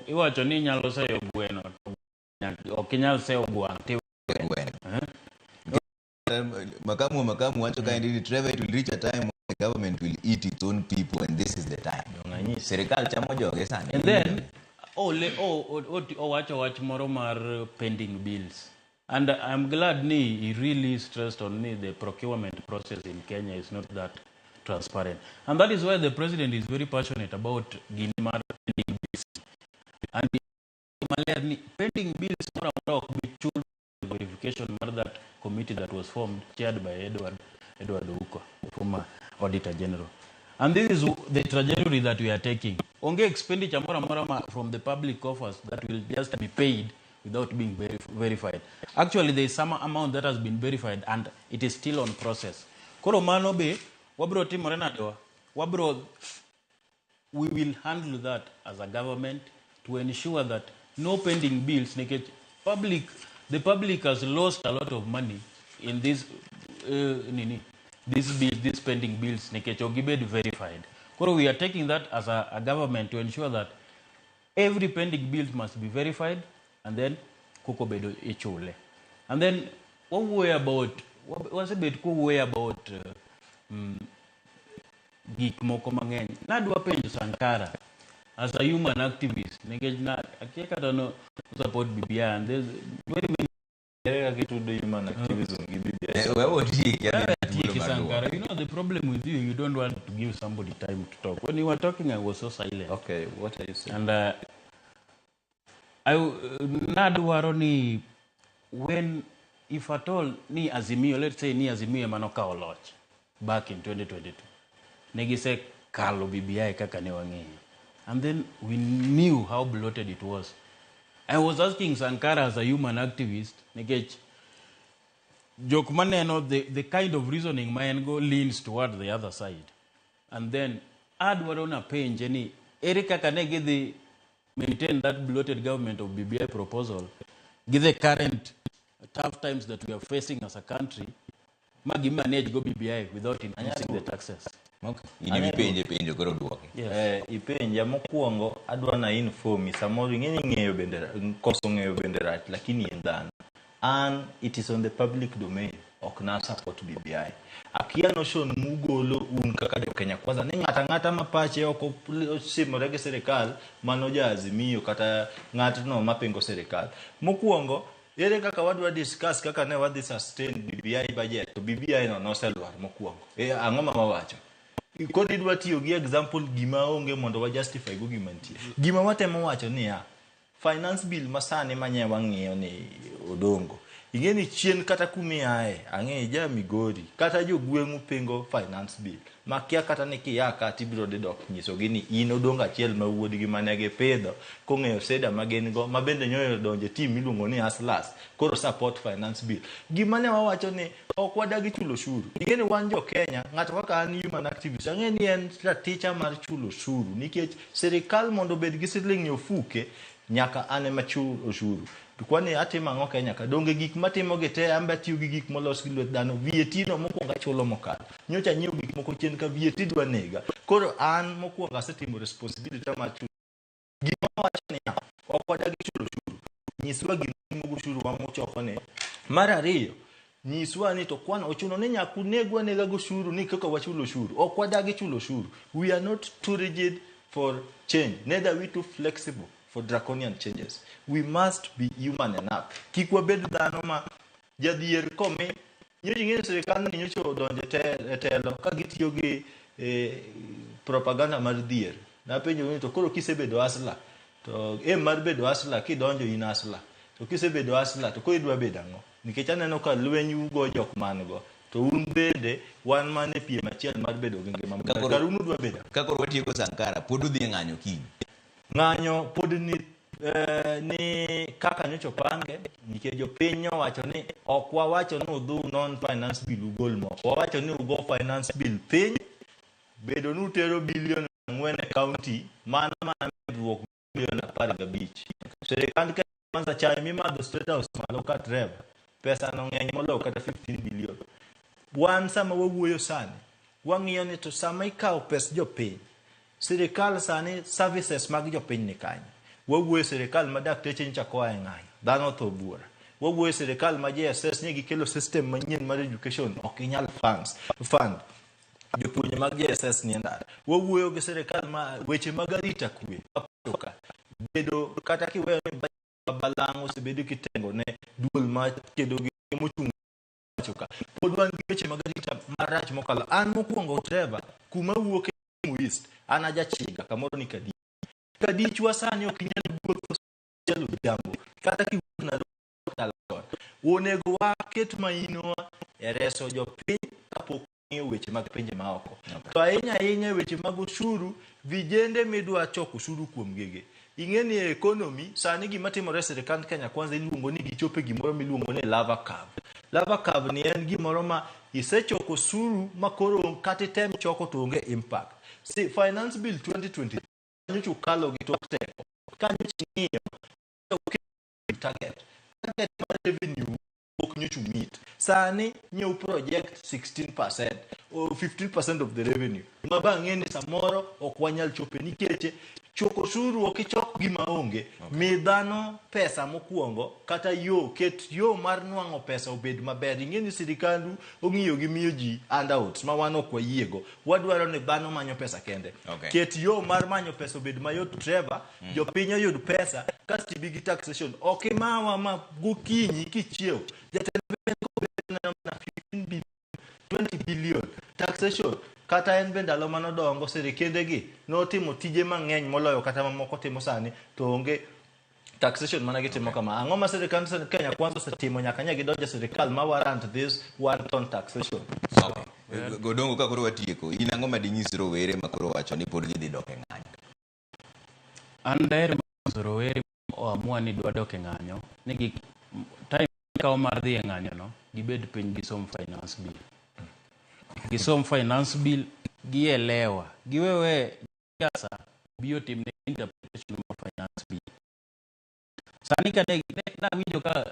iwacho ni inyalo seyo gweno to ok inyal seyo gwang' ti Gweno. Makamu wacho kaendi ni Trevor, it will reach a time when the government will eat its own people and this is the time. Sirikal chamo joge sani. And then owacho wach moro mar pending bills. And I'm glad ni he really stressed on me the procurement process in Kenya is not that transparent. And that is why the president is very passionate about gini mar pending bills. And maler ni pending bills moro amora ok bi chul verification mar that committee that was formed, chaired by Edward Ouko, former Auditor General. And this is the trajectory that we are taking. Onge expenditure moro amora from the public coffers that will just be paid without being verified. Actually, there is some amount that has been verified and it is still on process. Koro mano be, wabro timore nade wa? Wabro, we will handle that as a government to ensure that no pending bills, nikech the public has lost a lot of money in this nini, this bill, these pending bills, nikech ok gibed verified. Koro we are taking that as a government to ensure that every pending bill must be verified and then koko bedo ichule. And then wawuoyo about, wasebet kwawuoyo about gik moko mang'eny. Nadwa penjo Sankara as a human activist, nikech na akia kata no support BBI and there's very many. Ere kaka itudo human activism gi BBI? Wewe otieki, adhi Wewe otieki, thuolo mar Sankara. duoko. You know the problem with you, you don't want to give somebody time to talk. When you were talking, I was so silent. Okay, what are you saying? And I nadwaro ni when, if at all, ni Azimio, let's say ni Azimio ema nokawo loch back in 2022, ne gisekalo BBI kaka ne wang'eyo. And then we knew how bloated it was. I was asking Sankara as a human activist, nikech jok maneno the kind of reasoning ma en go leans toward the other side. And then adwaro na penje ni ere kaka ne gidhi maintain that bloated government of BBI proposal gi the current tough times that we are facing as a country, ma gi manage go BBI without increasing the taxes. Okay. In ema ipenje penjo koro duoke. Yes. Ipenja mokwongo adwa na informi samoro ing'e ni ng'eyo bende koso ng'eyo bende rach lakini en dhano. And it is on the public domain. Ok na support BBI. Akia notion mugolo un kaka jo Kenya Kwanza ni ng'ata ng'ata ma pache ok osimore gi sirikal mano ja Azimio kata ng'atno mapingo sirikal. Mokwongo, ere kaka wadwa discuss kaka ne wadhi sustain BBI budget to BBI no noselwar mokwongo. E, ang'o ma wawacho? Koro idwa tiyo gi example gima onge mondo wa justify go gima nitie. Gima watemo wacho niya, finance bill masani manye wang'iyo ni Odongo. Ing'e ni chien kata kumiaye, ang'e ja Migori, kata jogweng'u pingo finance bill. Makia kata ni kia ka tibiro dhi dok nyisogi ni in Odongo achiel ma wuodgi mane gipidho kong'eyo seda ma gin go ma bende nyoyo donjo e team miluongo ni Hustlers koro support finance bill. Gima ne wawacho ni ok wadagi chulo osuru. Ing'e ni wan jo Kenya, ng'ato kaka an human activist, ang'e ni en raticha mar chulo osuru nikech sirikal mondo obed gi siling e ofuke nyaka an ema chul osuru. To kwani atimo ang'o Kenya ka? Donge gik matimo gi te an be atiyo gi gik molos gi lwet dhano. VAT no mokwongo achulo mokalo. Nyocha anyiewo gik moko chien ka VAT dwa nega. Koro an mokwongo asetimo responsibility mar chulo. Gima wacho niya, ok wadagi chulo osuru. Nyiswa gima itimo gi osuru wa muchoko ni. Mar ariyo, nyiswa ni to kwan ochuno ni nyaka unegwa nega gi osuru ni kaka wachulo osuru. Ok wadagi chulo osuru. We are not too rigid for change. Neither we too flexible for draconian changes. We must be human enough. Kik wabed dhano ma jadhier komi nyocha ing'eyo sirikal ni nyocha odonjo e telo ka gitiyo gi propaganda mar dhier. Napenjo ni to koro kisebedo hustler to aim mar bedo hustler kidonjo in hustler to kisebedo hustler to koro idwa bedo ang'o? Nikech aneno ka lweny ugo jok man go to un bende wan mana e piem achiel mar bedo gi ngima maber. Kar un udwa bedo ang'o? Ka koro watieko Sankara, pod udhi e ng'anyo kiny. Ng'anyo pod ni ni kaka nyocha opange nikech jopiny owacho ni ok wawacho ni udhu non finance bill ugol moko wawacho ni ugo finance bill piny bedo ni utero bilion 4 e county mano mana medruok bilion 15 sirikand Kenya Kwanza chai mimadho State House malo ka Trevor pesa no ng'eny moloyo kata 15 billion wan sama wawuoyo sani wang'iyo ni to sama ikawo pes jopiny Sirikal sani services mag jopiny ni kanye? Wawuoyo sirikal ma dakteche nyocha koa e ng'anyo, dhano otho buora. Wawuoyo sirikal ma JSS nye gikelo system manyien mar education ok inyal funds, fund. Jopuonje mag JSS nie ndara. Wawuoyo gi sirikal ma weche mag arita kwe pacho ka. Bedo kata kiweyo ni balang' osebedo kitengo ne duol ma kedo gi mochung' pacho ka. Pod wan gi weche mag arita marach mokalo. An mokwongo Trevor, kuma wuok e East, an ajachiga kamoro ni Kadich. Kadichwa sani ok inyal wuotho achiel odhiambo kata kiwuok Nairobi dala chon. Onego waket mainowa e reso jopiny kapok wang'iyo weche mag pinje maoko. To ahinya ahinya e weche mag osuru, vijende midwa choko osuru kuom gigi. Ing'e ni e economy sani gima timore e sirikand Kenya Kwanza iluongo ni gichopo e gimoro miluongo ni lava curve. Lava curve ni en gimoro ma isechoko osuru ma koro kata item choko to onge impact. Si finance bill 2023 nyocha ukalo gi tok teko. Ka nyocha ing'iyo target. Target mar revenue ok nyocha meet. Sani nyiew project 16% or 15% of the revenue. Ma bang'e ni samoro ok wanyal chope nikech choko osuru ok ichok gima onge. Mi dhano pesa mokwongo kata yo ket yo mar nwang'o pesa obed maber. Ing'e ni sirikandu ong'iyo gi miyo ji handouts ma wan ok wayiego. Wadwaro ni dhano manyo pesa kende. Ket yo mar manyo pesa obed mayot Trevor, jopiny oyud pesa kasto ibi gi taxation. Ok imawa ma gokinyi kichiew jatend piny kobet neno mana 15 billion 20 billion taxation kata en be ndalo manodongo sirikende gi notimo tije mang'eny moloyo kata mamoko timo sani to onge taxation mana gitimo kama ang'o ma sirikand Kenya Kwanza osetimo nyaka nye gidonjo e sirikal ma warrant this one ton taxation. Okay. Godongo ka koro watieko, in ang'o ma dinyis rowere ma koro wacho ni pod gidhi dok e ng'anyo? An daher nyiso rowere oamua ni dwa dok e ng'anyo ni gi time kawo mar dhi e ng'anyo no gibed piny gisom finance bill. Gisom finance bill gielewa giwewe siasa obi otimne interpretation mar finance bill. Sani ka ne nawinjo ka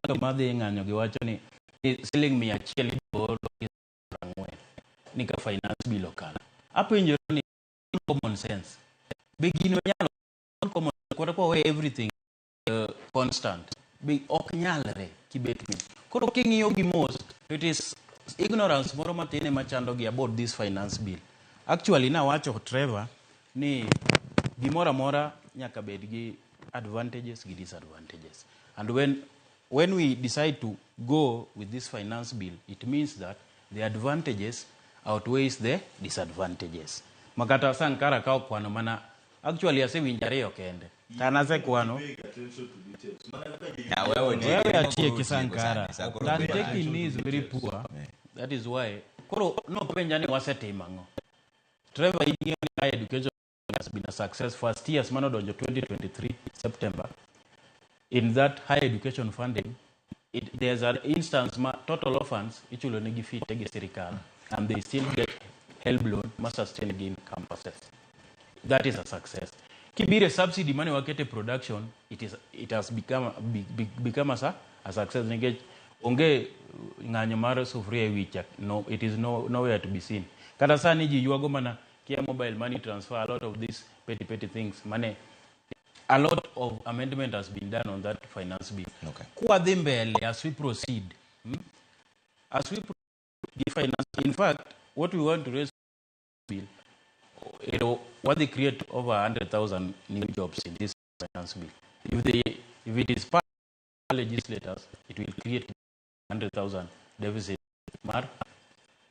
joma dhi e ng'anyo giwacho ni siling 100 ibiro gi 40 ni ka finance bill okalo. Apenjora ni common sense be gino nyalo common kata kwa we everything constant be ok nyalre kibet piny. Koro king'iyo gi mos To it is ignorance moro matin ema chandogi about this finance bill. Actually nawacho Trevor ni gimoro amora nyaka bed gi advantages gi disadvantages. And when we decide to go with this finance bill, it means that the advantages outweighs the disadvantages. Makata Sankara ka okwano mana actually asewinjo ariyo kende. To an asekwano. Wewe atieki Sankara. Plan taking is very poor. That is why koro nopenja ni wasetimo ang'o. Trevor ing'eyo ni higher education has been a success first years manodonjo 2023 September. In that higher education funding, there's an instance ma total orphans ichulo negi fee te gi sirikal and they still get help loan ma sustain gi in campuses. That is a success. Kibire subsidy mane wakete production, it has become as a success nikech onge ng'anyo mar sufuria e wicha, no, it is nowhere to be seen. Kata sani ji ywago mana kia mobile money transfer, a lot of these petty petty things mane a lot of amendment has been done on that finance bill. Kwadhi mbele as we proceed, As we proceed finance, in fact, what we want to raise bill, what they create over 100,000 new jobs in this finance bill. If it is passed by legislators, it will create 100,000 deficit mar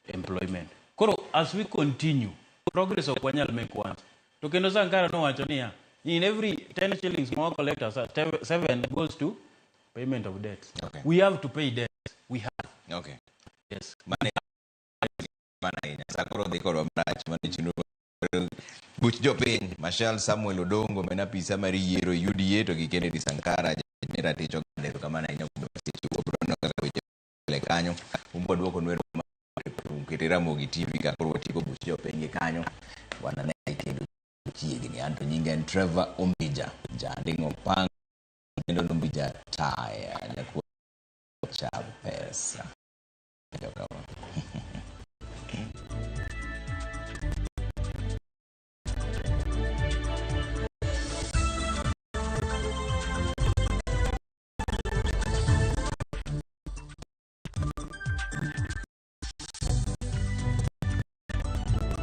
employment. Koro, as we continue, progress ok wanyal make once. To kendo Sankara nowacho niya, in every 10 shillings more collectors, 7 goes to payment of debts. We have to pay debts. We have. Yes. Mane mana ahinya. Sa koro dhi kodwa marach mane chenro buch jopiny. Marshal Samuel Odongo mena apisa mar yiero UDA to gi Kennedy Sankara ne ratich oganda. Erokamano ahinya kuom seche wabro neno kaka weche mbele kanyo. Umbo duoko nwero kete Ramogi TV ka koro watieko buch jopiny gi kanyo. Wanane kendo chiegni. Anto nyinga en Trevor Ombija. Janding Opang kendo Ombija taya. Nyakuo cha pesa. Erokamano.